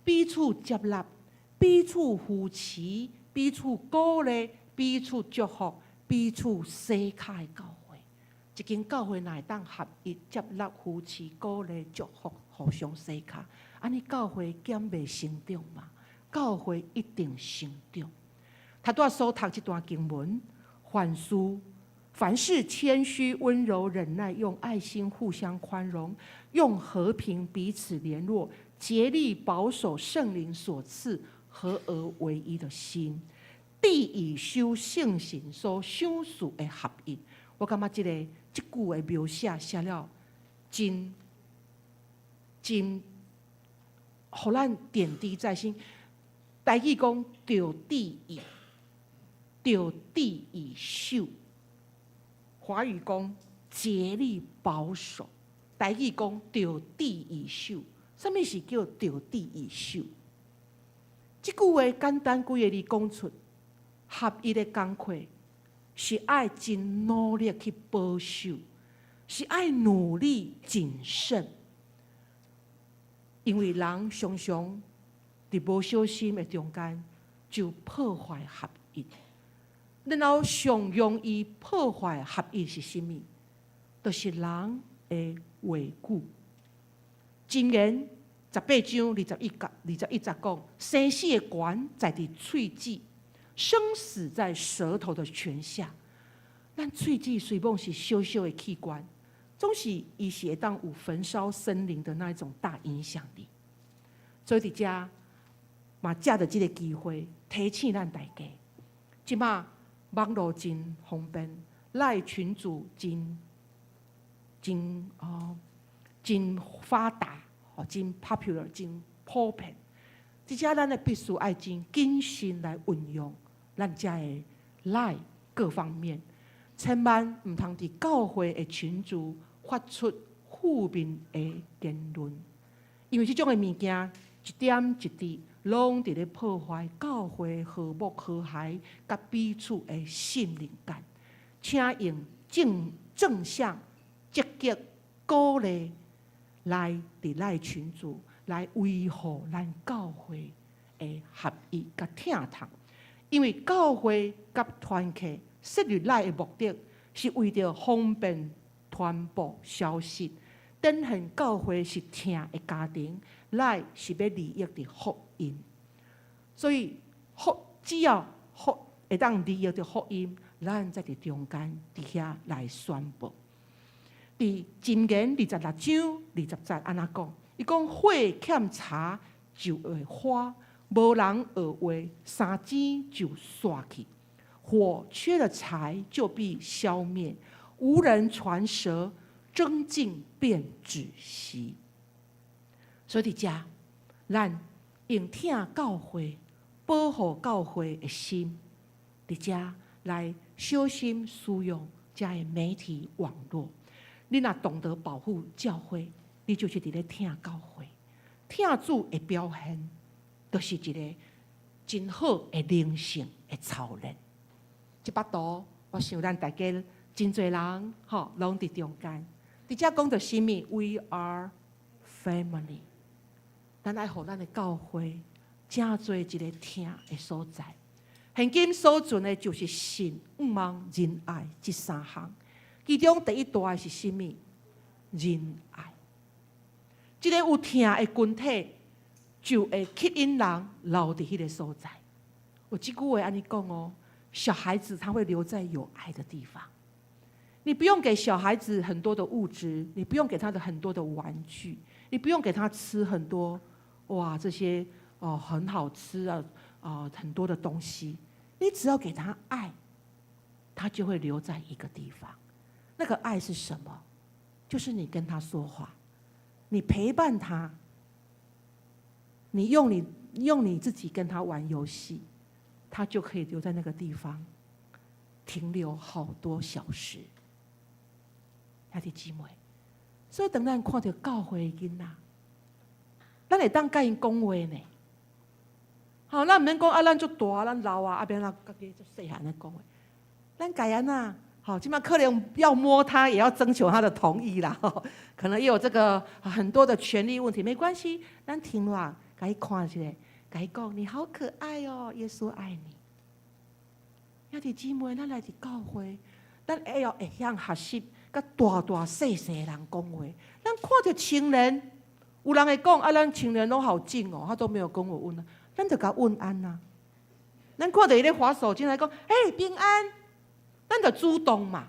彼此接納、彼此扶持、彼此鼓勵、彼此祝福、彼此洗跤的教會。一間教會若會當合一、接納、扶持、鼓勵、祝福、互相洗跤，按呢教會敢袂成長嗎？教會一定成長。頭拄仔所讀這段經文，凡事謙虛、溫柔、忍耐，用愛心互相寬容，用和平彼此聯絡，竭力保守聖靈所賜合而為一的心，致意守聖神所賞賜的合一。我感覺這句的描寫寫了真真，予咱點滴在心。台語講著致意，著致意守。華語講竭力保守，台語講著致意守。啥物是叫著致意守？這句話簡單幾个字講出，合一的工課是愛真努力去保守，是愛努力謹慎。因為人常常佇無小心的中間就破壞合一。然後上容易破壞合一是啥物？就是人的話語。箴言18章21節講：生死的權在佇喙舌，生死在舌頭的權下。咱喙舌雖罔是小小的器官，總是伊是會當有焚燒森林的那一種大影響力。所以佇遮嘛藉著這个機會提醒咱大家，這馬網路真方便，LINE 群組真真哦真發達，哦真 popular，真普遍。這遮咱的必須愛真謹慎來運用咱遮的 LINE 各方面，千萬毋通佇教會的群組發出負面的言論，因為這種的物件一點一滴攏佇咧破壞教會和睦和諧佮彼此的信任感。請用正向、積極、鼓勵來佇咱群組來維護咱教會的合一佮疼痛。因為教會佮團契設立 LINE 的目的，是為著方便傳播消息，展現教會是疼的家庭，LINE 是欲利益佇福音。所以只要會當利益著福音，咱才佇中間佇遐來宣布。佇箴言26章20節按呢講？伊講火欠柴就會花，無人學話，三更就煞去。火缺了柴就必消滅，無人傳舌，爭競便止息。所以佇遮，咱用疼教會、保護教會的心，佇遮來小心使用遮的媒體網絡。你若懂得保護教會，你就是佇咧疼教會。疼主的表現，就是一个真好的靈性的操練。這幅圖，我想咱大家真濟人吼，攏佇中間。佇遮講著啥物？We are family。咱愛予咱的教會，成做一个疼的所在。現今所存的就是信、望、仁愛這三項。其中第一大的是啥物？仁愛。這个有疼的群體，就會吸引人留佇彼个所在。有這句話按呢講哦，小孩子他會留在有愛的地方。你不用給小孩子很多的物質，你不用給他的很多的玩具，你不用給他吃很多哇，這些哦很好吃啊，啊很多的東西，你只要給他愛，他就會留在一個地方。那個愛是什麼？就是你跟他說話，你陪伴他，你用你自己跟他玩遊戲，他就可以留在那個地方停留好多小時。兄弟姊妹，所以當咱看著教會的囡仔，咱會當佮𪜶講話呢。好，咱毋免講啊，咱足大，咱老啊，啊欲按怎佮足細漢咧講話。咱共按怎，好，這擺可能要摸他，也要徵求他的同意啦。可能也有這個很多的權利問題，沒關係，咱停落，共伊看一下，共伊講，你好可愛哦，耶穌愛你。兄弟姊妹，咱來佇教會，咱會曉會曉學習，佮大大細細人講話。咱看著青年，有人會講啊，咱青年攏好靜哦，他都沒有跟我問啊，咱就共問安啊。咱看著伊咧滑手機來講，欸，平安，咱就主動嘛。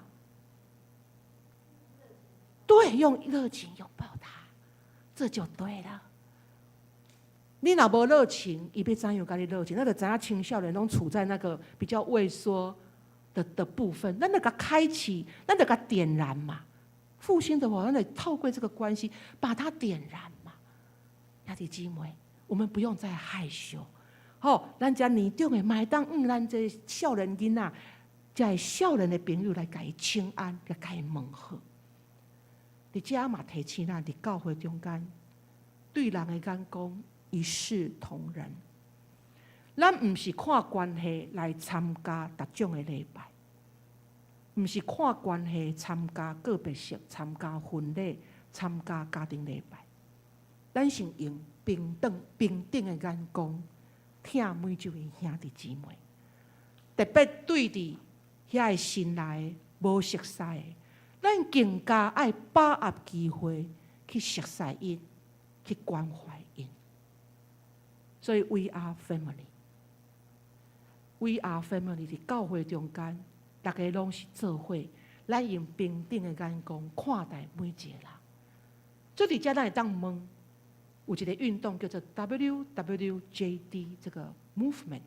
對，用熱情擁抱他，這就對了。你若無熱情，伊欲怎樣共你熱情？咱就知影青少年攏處在那個比較畏縮的部分，咱就共開啟，咱就共點燃嘛。復興的話，咱得透過這個關係把它點燃嘛。兄弟姊妹，我們不用再害羞。好，咱遮年長的嘛會當向咱這少年囡仔，這少年的朋友來共伊請安，來共伊問好。佇遮嘛提醒咱，佇教會中間，對人的眼光一視同仁。咱毋是看關係來參加逐種的禮拜，毋是看關係參加告別式、參加婚禮、參加家庭禮拜。咱是用平等、平等的眼光，疼每一位兄弟姊妹，特別對佇遐個新來無熟似的，咱更加愛把握機會去熟似𪜶，去關懷𪜶。所以，we are family，we are family 佇教會中間，逐家攏是做伙，咱用平等的眼光看待每一個人。所以佇遮咱會當問，有一個運動叫做 WWJD 這個 movement，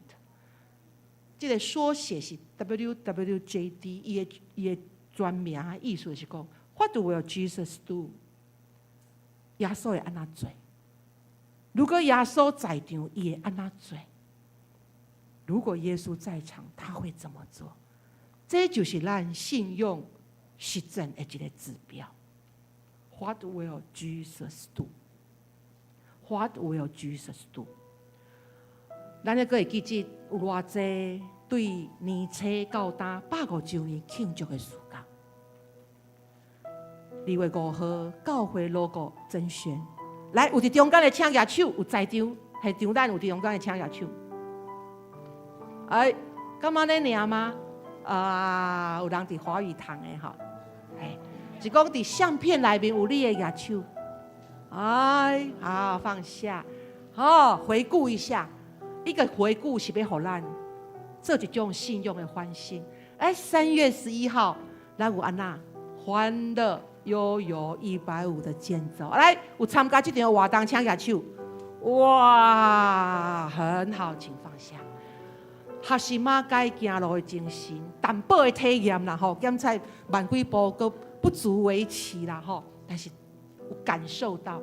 這個縮寫是 WWJD，伊的全名的意思是講，What will Jesus do？耶穌會按怎做？如果耶穌在場，伊會按怎做？如果耶穌在場，他會怎麼做？這就是咱信仰實踐的一個指標。What will Jesus do？What will Jesus do？咱閣會記得有偌濟對年初到今150週年慶祝的時間。2月5號，教會 logo 甄選，來有佇中間的請舉手，有在場，現場咱有佇中間的請舉手。哎，敢按呢爾嗎？啊，有人佇華語堂的吼，哎，是講佇相片內面有你的舉手。哎，好，放下，好，回顧一下，一個回顧是欲予咱做一種信仰的反省。哎，3月11號，咱有按怎歡樂悠遊150的健走，來，有參加這場活動，請舉手。哇，很好，請放下。學習馬偕行路的精神，淡薄的體驗啦，吼，檢測萬幾步閣不足為奇啦，吼，但是有感受到。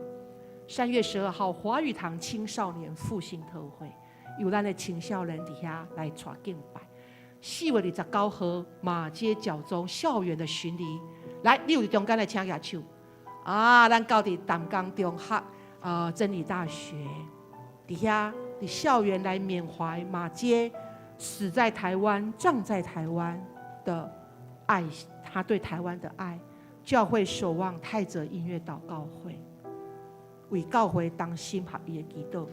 3月12號，華語堂青少年復興特會，由咱的青少年佇遐來帶敬拜。4月29號，馬偕腳中校園的巡禮，來，你有佇中間的請舉手。啊，咱到佇淡江中學，真理大學，佇遐佇校園來緬懷馬偕死在台灣、葬在台灣的愛，他對台灣的愛。教會守望泰澤音樂禱告會，為教會同心合意的祈禱。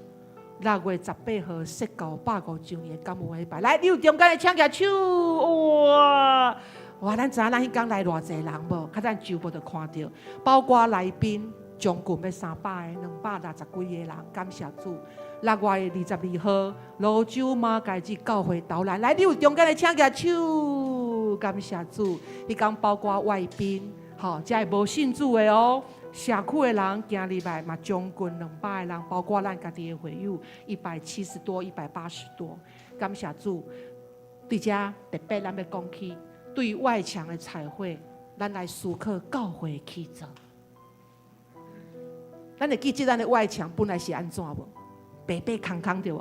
6月18號，釋教150週年感恩禮拜，來，你有中間的請舉手，哇哇！咱知影咱彼工來偌濟人無？較咱周末就看著，包括來賓將近欲300個、260幾個人，感謝主。6月22號，蘆洲馬偕子教會導覽，來，你有中間的請舉手，感謝主。彼工包括外賓，吼，遮的無信主的哦，社區的人行入來嘛，將近200個人，包括咱家己的會友170多、180多。感謝主，佇遮特別咱欲講起對外牆的彩繪，咱來思考教會起造。咱會記得咱的外牆本來是按怎無？白白空空對無？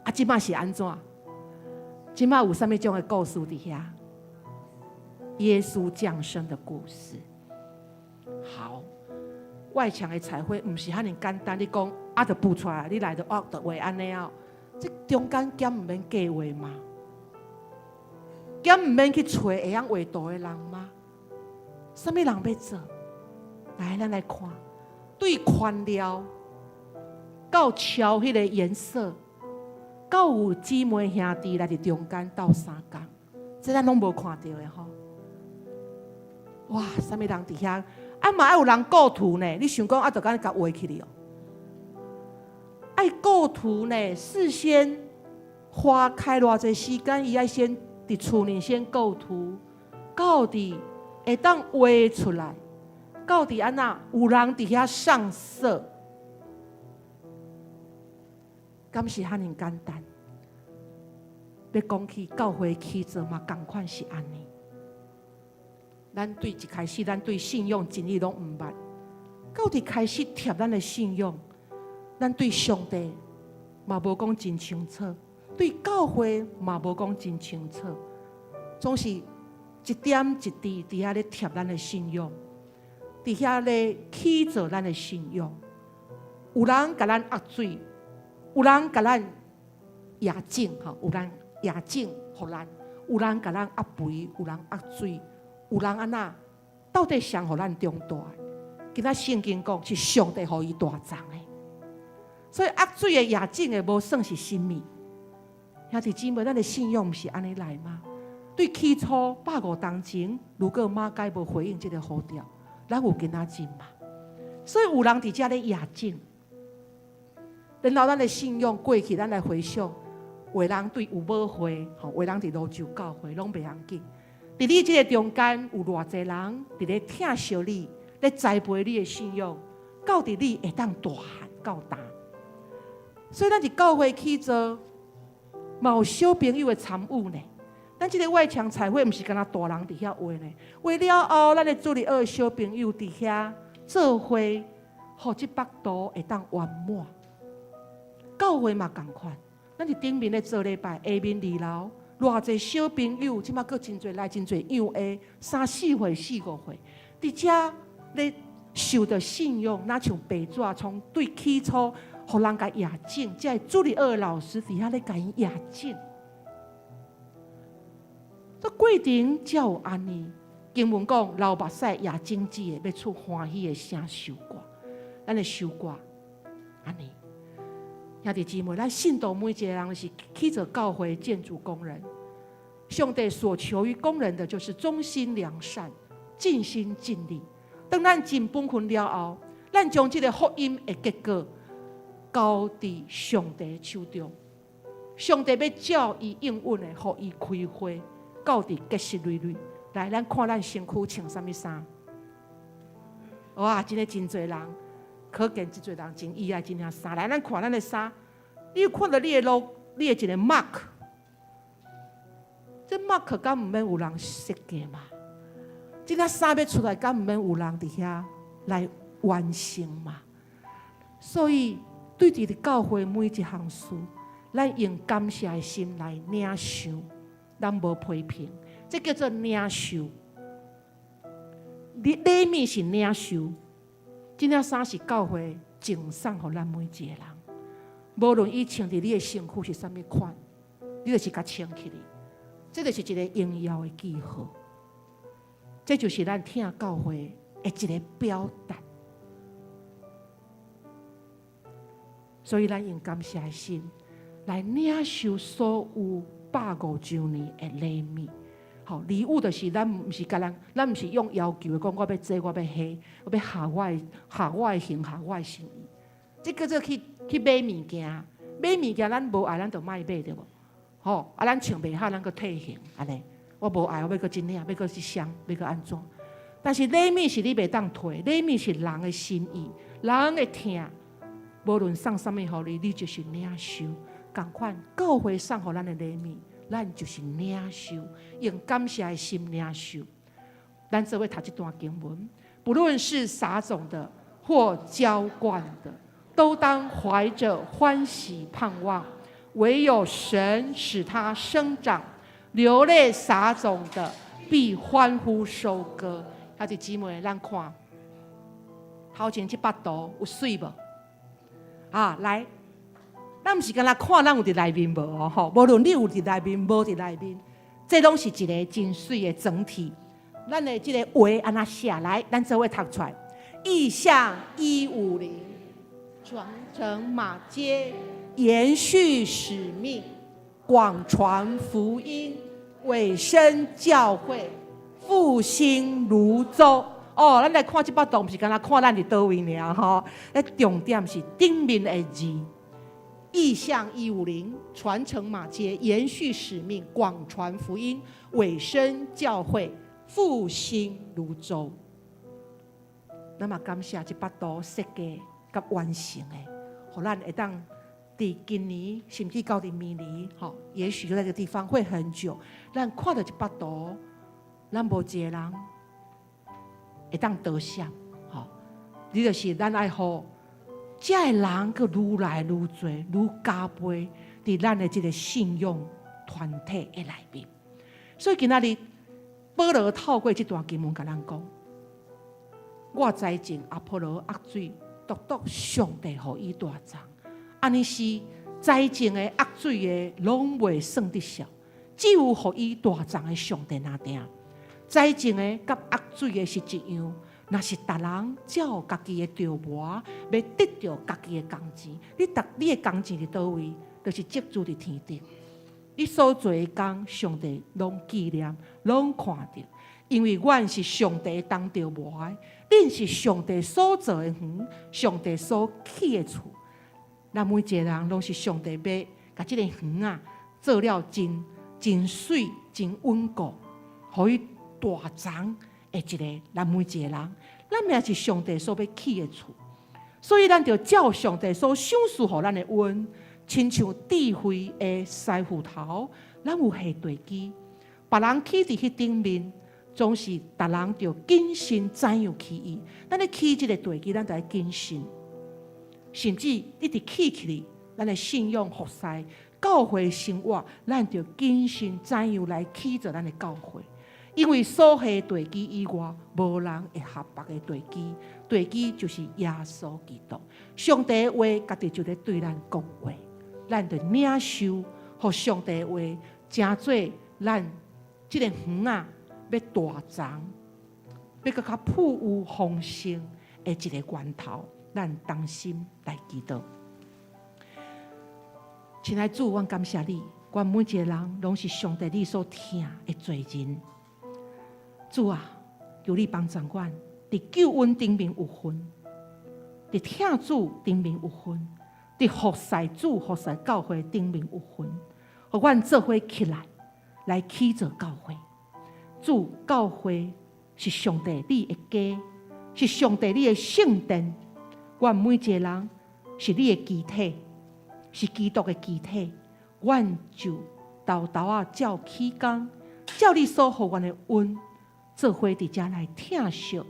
啊，這擺是按怎？這擺有啥物種的故事佇遐？耶穌降生的故事。好，外牆的彩繪毋是遐爾簡單。你講啊，就補出來，你來就哦，就畫按呢哦。這中間敢毋免計劃嗎？敢毋免去揣會曉畫圖的人嗎？啥物人欲做？來，咱來看，對寬料到敲彼個顏色，到有姊妹兄弟來佇中間鬥相共，這咱攏無看著的吼。哇，啥物人佇遐？啊嘛愛有人顧圖呢？你想講啊，就按呢共畫起來哦？愛顧圖呢，事先花開偌濟時間，伊愛先佇厝裡先構圖，到底會當畫出來，到底按怎有人佇遐上色，敢是遐爾簡單？欲講起教會起造嘛，仝款是按呢。咱對一開始，咱對信仰真理攏毋捌，到底開始貼咱的信仰，咱對上帝嘛無講真清楚，對教會嘛無講真清楚，總是一點一滴佇遐咧貼咱的信仰，佇遐咧起造咱的信仰。有人共咱壓水，有人共咱壓種，吼，有人壓種予咱，有人共咱壓肥，有人壓水。有人按怎？到底誰予咱長大？今仔聖經講是上帝予伊大長的，所以壓水的、壓種的，無算是啥物。兄弟姊妹，咱的信仰毋是按呢來嗎？對起初150冬前，如果馬偕無回應這个呼召，咱有今仔日嗎？所以有人佇遮咧壓種，然後咱的信仰過去，咱來回想，有的人對有母會，吼，有的人佇蘆洲教會，攏袂要緊。佇你這个中間有偌濟人佇咧疼惜你，咧栽培你的信仰，到底你會當大漢到大。所以咱佇教會起造，嘛有小朋友的參與呢。咱這个外牆彩繪，毋是干焦大人佇遐畫呢。畫了後，咱的主日學小朋友佇遐做伙，予這幅圖會當圓滿。教會嘛仝款，咱佇頂面咧做禮拜，下面二樓。偌濟小朋友，這擺閣真濟來，真濟幼兒，三四歲、四五歲，佇遮咧受著信仰，若像白紙，從對起初，予人共壓種，這个主日學的老師佇遐咧共𪜶壓種。這過程才有按呢。經文講，流目屎也種子的，欲出歡喜的聲收割。咱的收割，按呢。兄弟姊妹，咱信徒每一个人是起造教會建築工人。上帝所求於工人的，就是忠心良善、盡心盡力。當咱盡本分了後，咱將這个福音的結果交佇上帝手中。上帝欲照伊應允的，予伊開花，到佇結實累累。來，咱看咱身軀穿啥物衫？哇，真的真濟人，可見真濟人真喜愛這領衫。來，咱看咱的衫，你有看著你的 logo，你的一个 mark，這 mark 敢毋免有人設計嗎？這領衫欲出來，敢毋免有人佇遐來完成嗎？所以，對佇教會每一項事，咱用感謝的心來領受，咱無批評，這叫做領受。禮禮物是領受，這領衫是教會贈送予咱每一个人。無論伊穿佇你的身軀是啥物款，你就是共穿起來。這就是一個榮耀的記號。這就是咱疼教會的一个表達。所以，咱用感謝的心來領受所有150週年的禮物。好，禮物就是咱毋是共人，咱毋是用要求的，講我欲這，我欲彼，我欲合我的，合我的形，合我的心意。這叫做去去買物件，買物件咱無愛，咱就莫買對無？吼，啊，咱穿袂合，咱閣退還按呢。我無愛，我欲閣這領，欲閣這雙，欲閣按怎？但是禮物是你袂當提，禮物是人的心意，人的疼。無論送啥物予你，你就是領受。仝款教會送予咱的禮物，咱就是領受，用感謝的心領受。咱做伙讀這段經文，不論是撒種的或澆灌的，都當懷著歡喜盼望，唯有神使它生長。流淚撒種的，必歡呼收割。兄弟姊妹，咱看頭前這幅圖有媠無？啊，來，咱毋是干焦看咱有佇內面無哦，吼，無論你有佇內面，無佇內面，這攏是一个真媠的整體。咱的這个話按怎寫？來，咱做伙讀出來。異象150，傳承馬偕，延續使命，廣傳福音，委身教會，復興蘆洲。哦，咱來看這幅圖，毋是干焦看咱佇佗位爾吼。咧重點是頂面的字，異象150，傳承馬偕，延續使命，廣傳福音，委身教會，復興蘆洲。咱嘛感謝這幅圖設計佮完成的，予咱會當佇今年，甚至到佇明年，吼，也許就在這個地方會很久。咱看著這幅圖，咱無一个人會當倒閃，吼！你就是咱愛予遮的人，閣愈來愈濟，愈加倍佇咱的這个信仰團體的內面。所以今仔日保羅透過這段經文共咱講：我栽種，阿波羅壓水，獨獨上帝予伊大長。按呢是栽種的、壓水的，攏袂算得數，只有予伊大長的上帝爾定。栽種的佮壓水的是一樣，若是逐人照家己的著磨，欲得著家己的工錢。你逐你的工錢佇佗位？就是積聚佇天頂。你所做的工，上帝攏紀念，攏看著。因為阮是上帝當著磨的，恁是上帝所造的園，上帝所起的厝。咱每一个人攏是上帝欲共這个園仔做了真真媠、真穩固，予伊大長的一个。咱每一个人，咱也是上帝所欲起的厝，所以咱著照上帝所賞賜予咱的恩，親像智慧的師傅頭，咱有下地基，別人起佇彼頂面，總是逐人著謹慎怎樣起伊。咱咧起這个地基，咱著愛謹慎，甚至一直起起來，咱的信仰服侍、教會生活，咱著謹慎怎樣來起造咱的教會。因為所下地基以外，無人會合別个地基。地基就是耶穌基督。上帝的話，家己就咧對咱講話，咱著領受，予上帝的話，成做咱這个園仔欲大長，欲閣較富有豐盛的一个源頭。咱同心來祈禱。親愛主，阮感謝你，阮每一个人攏是上帝你所疼的罪人。主啊，求你幫助阮，佇救恩頂面有份，佇疼主頂面有份，佇服侍主、服侍教會頂面有份，予阮做伙起來，來起造教會。主，教會是上帝你的家，是上帝你的聖殿。阮每一个人是你的肢體，是基督的肢體。阮就沓沓仔照起工，照你所予阮的恩。做伙佇遮來疼惜、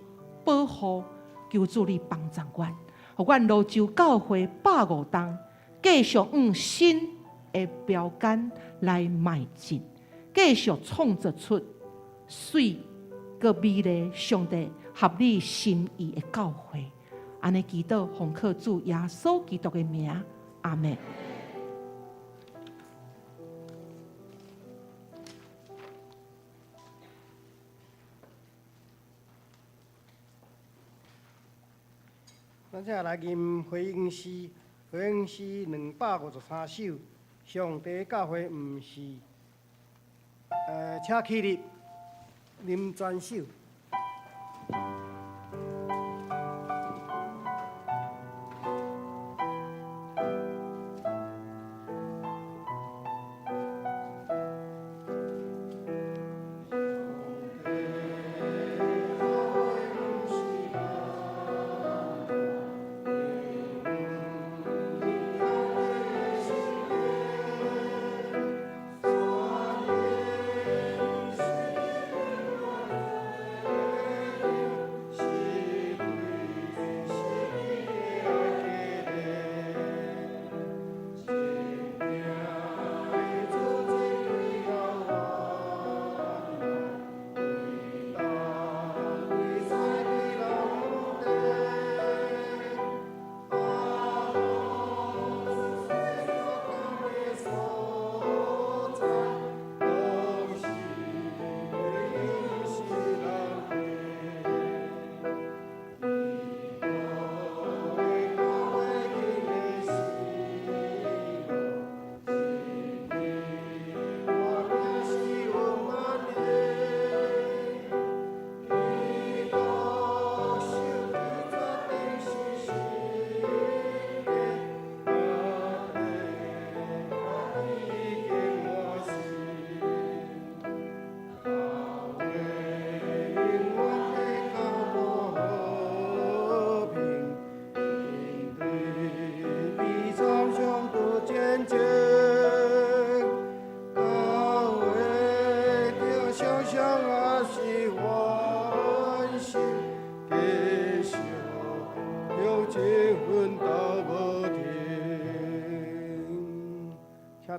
保護，求主你幫助阮，予阮蘆洲教會150冬，繼續往新的標杆來邁進，繼續創造出媠閣美麗、上帝合你心意的教會。按呢祈禱，奉靠主耶穌基督的名，阿們。咱這來吟回應詩，回應詩253首。上帝教會毋是，請起立，啉全首。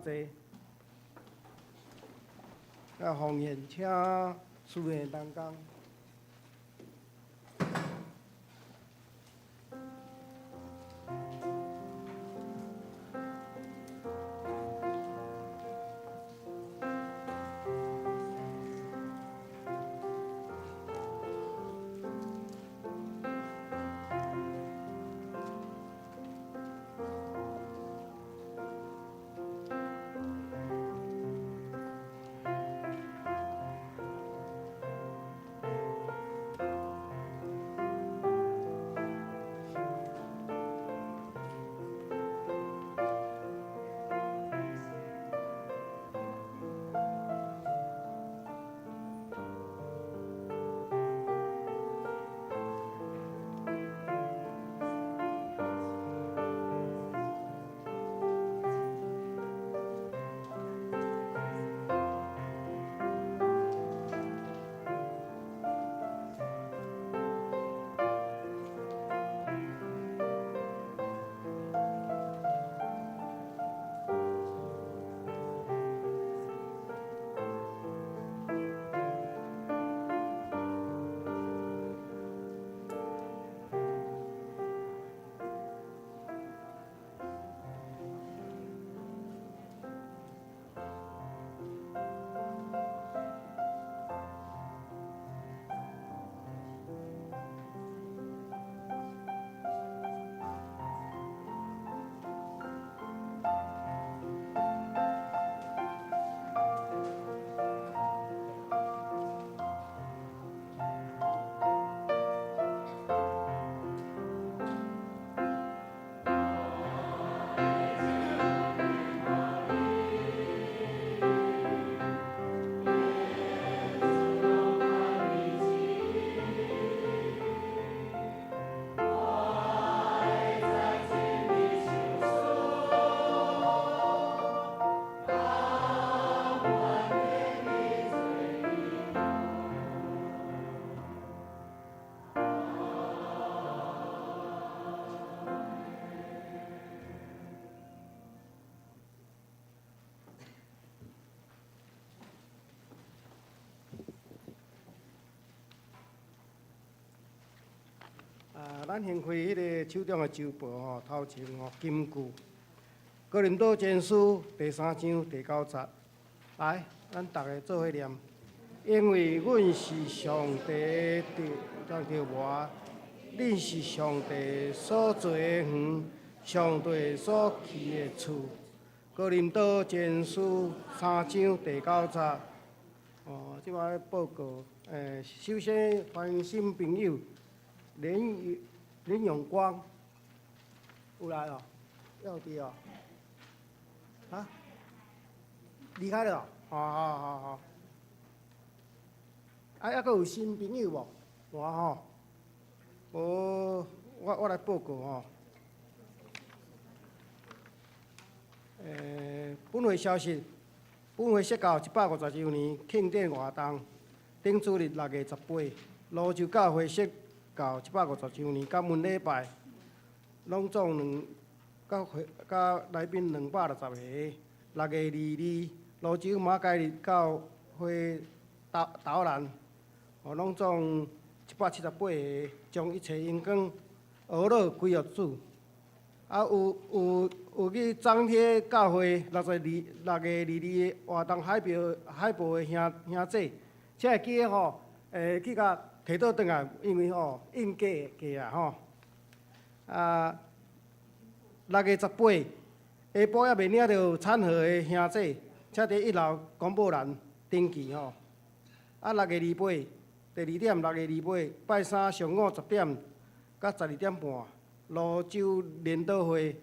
濟。啊，奉獻請司獻同工。啊，咱先開彼个手中的周報吼，頭前吼金句，哥林多前書第三章第九節，來，咱逐个做伙念。因為阮是上帝的琢磨，恁是上帝所造的園，上帝所起的厝。哥林多前書三章第九節。哦，這擺報告，首先歡迎新朋友林永光，有來哦，有佇哦，啊，離開了，好好好好。啊，猶閣有新朋友無？無吼，無，我來報告吼。本會消息，本會釋教150周年慶典活動，頂主日6月18，蘆洲教會釋教150周年感恩禮拜，攏總兩，佮會佮來賓260個。6月22，蘆洲馬偕日教會導導覽，哦，攏總178個，將一切榮光、呵咾歸予主。啊，有去張貼教會6月22的活動海報的兄姐，請會記得吼，去共提倒轉來，因為吼印過過啊吼。啊，6月18，下晡猶未領著餐盒的兄姐，請佇一樓公布欄登記吼。啊，六月二八，第二點，六月二八，拜三上午10點到12點半，蘆洲聯禱會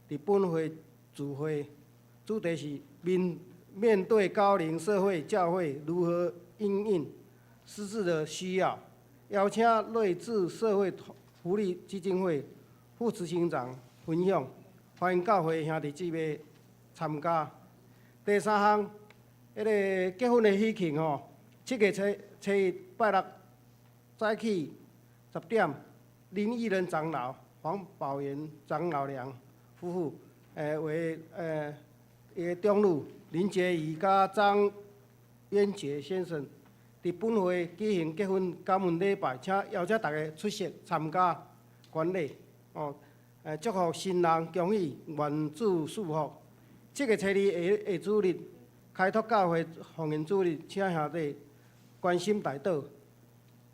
佇本會聚會，主題是面對高齡社會教會如何因應失智的需要，邀請睿智社會福利基金會副執行長分享，歡迎教會兄弟姊妹參加。第三項，彼個結婚的喜慶吼，7月初一拜六早起10點，林義仁長老、黃寶元長老娘夫婦，為伊的長女林潔儀佮張淵傑先生，佇本會舉行結婚感恩禮拜，請邀請大家出席參加觀禮。哦，祝福新人恭喜，願主賜福。七月初二下下主日，開拓教會奉獻主日，請兄弟關心代禱。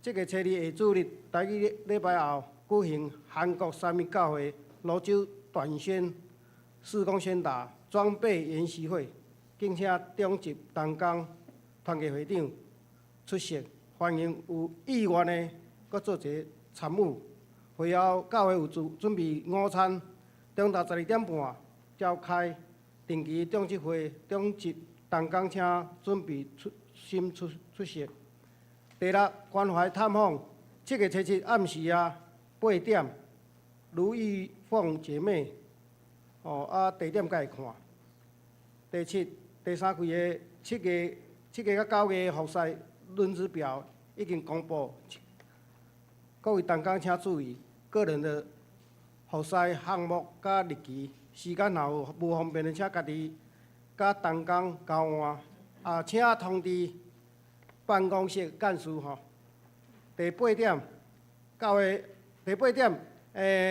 七月初二下主日，台語禮拜後舉行韓國三一教會蘆洲短宣事工宣達裝備研習會，敬請長執同工團契會長出席，歡迎有意願的閣做一个參與。會後教會有準準備午餐，中晝12點半召開定期長執會，長執同工請準備出心出出席。第六，關懷探訪，7月初7暗時啊8點，盧玉鳳姐妹，哦啊地點家己看。第七，第三季的7月佮9月服侍輪值表已經公布，各位同工請注意個人的服侍項目佮日期，時間若有無方便的，請家己佮同工交換，啊，請通知辦公室幹事吼。第八點，教會第八點，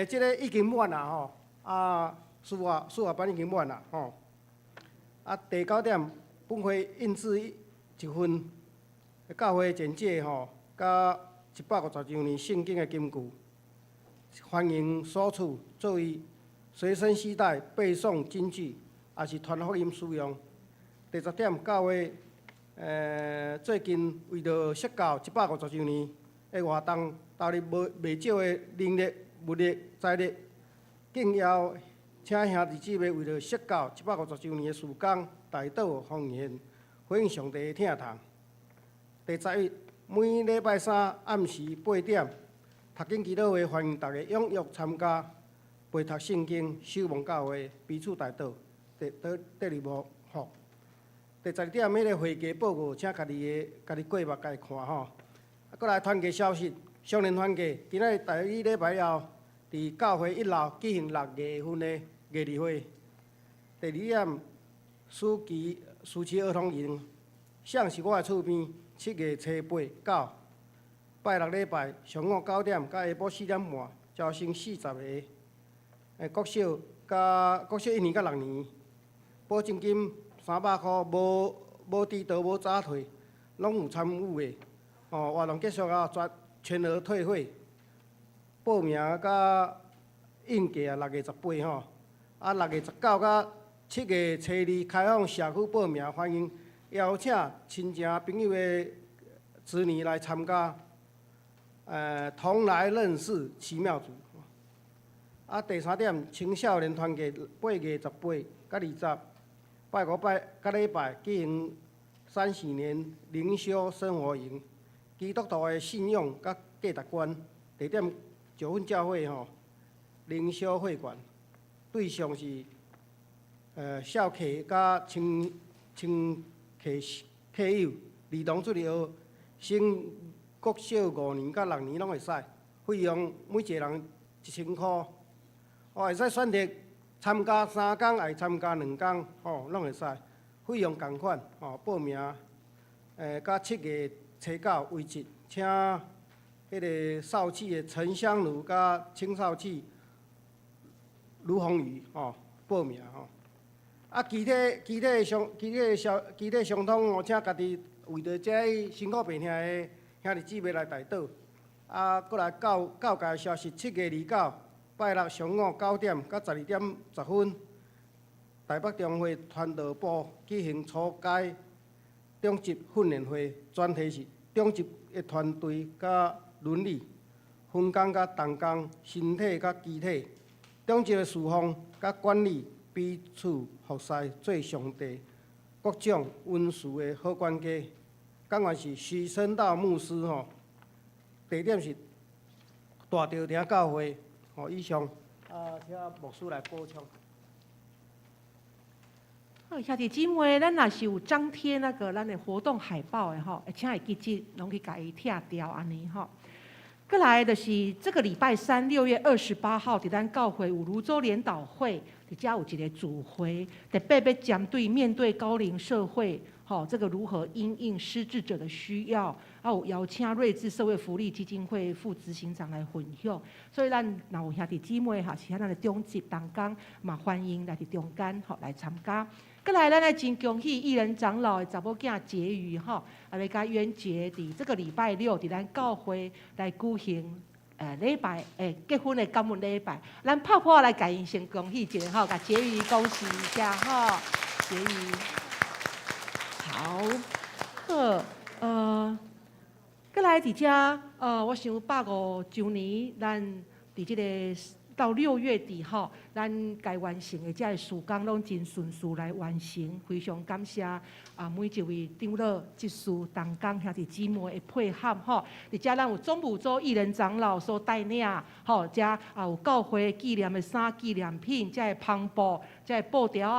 這个已經滿啦吼，啊，書法班已經滿啦吼。啊，第九點，本會印製一份教會簡介吼，佮150週年聖經的金句，歡迎索取作為隨身攜帶背誦金句，也是傳福音使用。第十點，教會最近為著釋教150週年的活動，投入無袂少的人力、物力、財力，敬邀請兄弟姊妹為著釋教150週年的事工，代禱奉獻，回應上帝的疼痛。第十一，每禮拜三暗時8點，讀經祈禱會，歡迎大家踴躍參加，陪讀聖經、守望教會，彼此代禱，得得得力無福。第十二點，彼个會計報告，請家己的家己過目，家己看吼。啊，閣來團契消息，少年團契今仔日台語禮拜後，佇教會一樓舉行6月份的藝禮會。第二點，暑期暑期兒童營，誰是我的厝邊？7月初八到拜六禮拜上午9點到下晡4點半，招生40個。國小佮國小一年佮六年，保證金300箍，無無遲到無早退，攏有參與的。哦，活動結束後全全額退費。報名佮印記啊，6月18吼，啊6月19佮7月初二開放社區報名，歡迎邀請親情朋友的子女來參加，同來認識奇妙主。啊，第三點，青少年團契8月18佮20，拜五拜佮禮拜舉行三喜年靈修生活營，基督徒的信仰佮價值觀，地點九份教會吼靈修會館，對象是少客佮青青客客友，兒童主日學升國小五年佮六年攏會使，費用每一個人1000箍，哦，會使選擇參加3工，抑參加2工，吼，攏會使，費用仝款，吼，報名，佮7月初9為止，請彼个少契的陳香如佮青少契盧宏宇，吼，報名吼。啊，其他其他相其他消其他相通哦，請家己為著這辛苦病疼的兄弟姊妹來代禱。啊，閣來教教界消息，7月29拜六上午9點到12點10分，台北中會傳道部舉行初階長執訓練會，專題是長執的團隊佮倫理、分工佮同工、身體佮機體、長執的侍奉佮管理，彼此服侍做上帝各種恩賜的好管家。講員是徐生道牧師吼，地點是大稻埕教會。吼，以上啊，請牧師來補充。好，兄弟姊妹，咱若是有張貼那個咱的活動海報的吼，請會記得攏去共伊拆掉按呢吼。閣來就是這個禮拜三，6月28號，佇咱教會有蘆洲聯禱會，佇遮有一个聚會，特別欲針對面對高齡社會，吼，這個如何因應失智者的需要，啊，有邀請睿智社會福利基金會副執行長來分享。所以咱若有兄弟姊妹哈，是咱的長執同工，嘛歡迎來佇中間吼來參加。閣來，咱來真恭喜義人長老的查某囝婕妤吼，啊，欲佮淵傑佇這個禮拜六佇咱教會來舉行禮拜，結婚的感恩禮拜，咱拍破來共𪜶先恭喜一下吼，共婕妤恭喜一下吼，婕妤。好，好，閣來佇遮，我想150週年，咱佇這個到6月底吼，咱該完成的這个事工攏真順遂來完成，非常感謝啊每一位長老、執事、同工兄弟姊妹的配合吼。佇遮咱有總務組義人長老所帶領，吼，遮啊有教會紀念的衫、紀念品，這个帆布、這个布條仔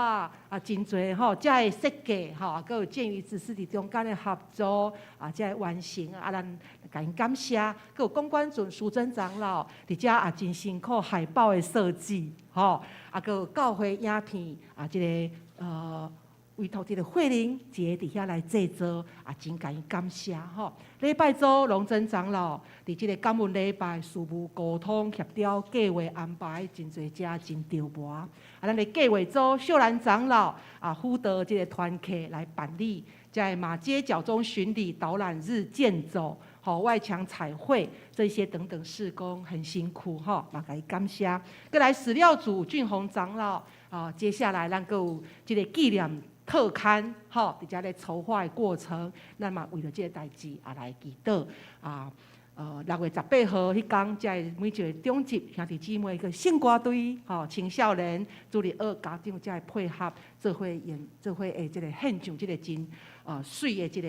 啊，真濟吼，這个設計吼，閣有建於執事佇中間的合作啊，這个完成啊，咱共𪜶感謝。閣有公關組淑珍長老佇遮也真辛苦海報的設計，吼，啊，閣有教會影片啊，這個委託這個慧玲姐佇遐來製作，啊，真共伊感謝吼。禮拜組龍珍長老佇這個感恩禮拜事務溝通協調計劃安排，真濟遮真著磨。啊，咱的計劃組秀蘭長老啊，輔導這個團客來辦理，這個馬偕腳蹤巡禮導覽日健走。吼，外牆彩繪這些等等事工很辛苦吼，嘛共伊感謝。閣來史料組俊宏長老啊，接下來咱閣有這個紀念特刊吼，佇遮咧籌劃的過程，咱嘛為著這個代誌啊來祈禱啊。6月18號彼工，這个每一個長執兄弟姊妹個聖歌隊吼，青少年主日學家長才會配合做伙演做伙的這個獻上這個真媠的這個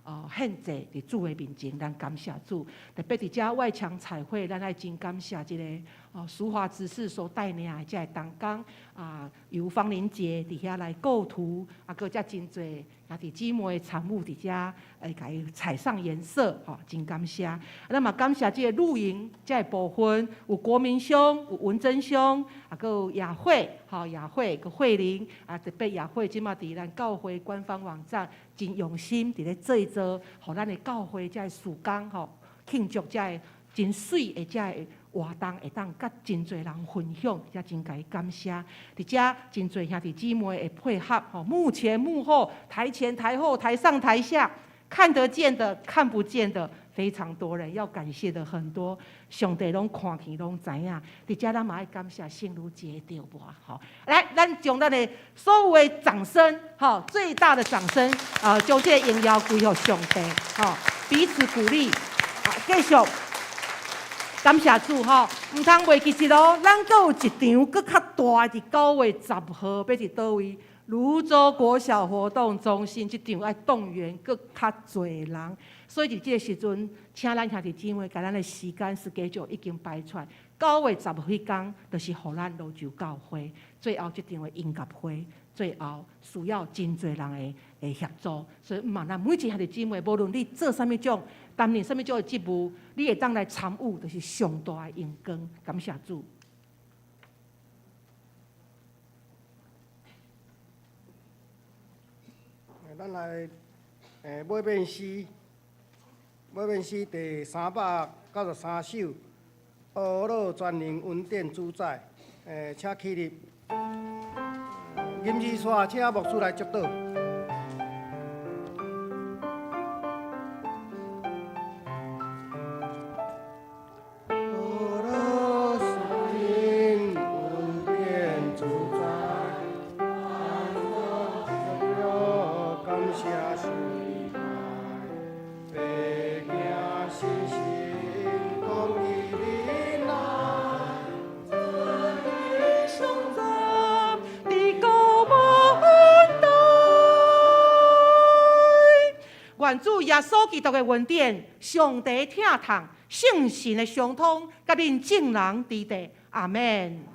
獻祭佇主的面前，咱感謝主。特別佇遮外牆彩繪，咱愛真感謝這個淑華執事所帶領的這个同工啊，由方玲姐佇遐來構圖，啊，閣遮真濟兄弟姊妹參與佇遮，會共伊彩上顏色，吼，真感謝。啊，咱嘛感謝這個露營這个部分，有國民兄，有文珍兄，啊，閣有雅慧，吼，雅慧，閣慧玲，啊，特別雅慧這馬佇咱教會官方網站真用心佇咧製作，予咱的教會這个事工吼，慶祝這个真媠的這个活動，會當佮真濟人分享，也真共伊感謝。佇遮真濟兄弟姊妹的配合，吼，幕前幕後、台前台後、台上台下，看得見的、看不見的，非常多人要感謝的很多，上帝攏看見，攏知影。佇遮咱嘛愛感謝聖女姐的著磨，吼。來，咱將咱的所有的掌聲，吼，最大的掌聲，啊，將這個榮耀歸予上帝，吼，彼此鼓勵，啊，繼續。感謝主吼，毋通袂記得哦，咱閣有一場閣較大的，佇9月10號，欲佇佗位？蘆洲國小活動中心，這場愛動員閣較濟人，所以佇這個時陣，請咱兄弟姊妹，共咱的時間 schedule 已經排出來。9月10號彼工，就是予咱蘆洲教會最後這場的音樂會，最後需要真濟人的協助，所以毋茫咱每一個兄弟姊妹，無論你做啥物種，擔任啥物種的職務，你會當來參與，就是上大的榮光。感謝主。咱來買變詩，買變詩第393首，阿樂全能恩典主宰，請起立。吟詩煞，請牧師來祝禱。願主耶穌基督的恩典、上帝疼痛、聖神的相通，佮恁眾人佇佇。阿們。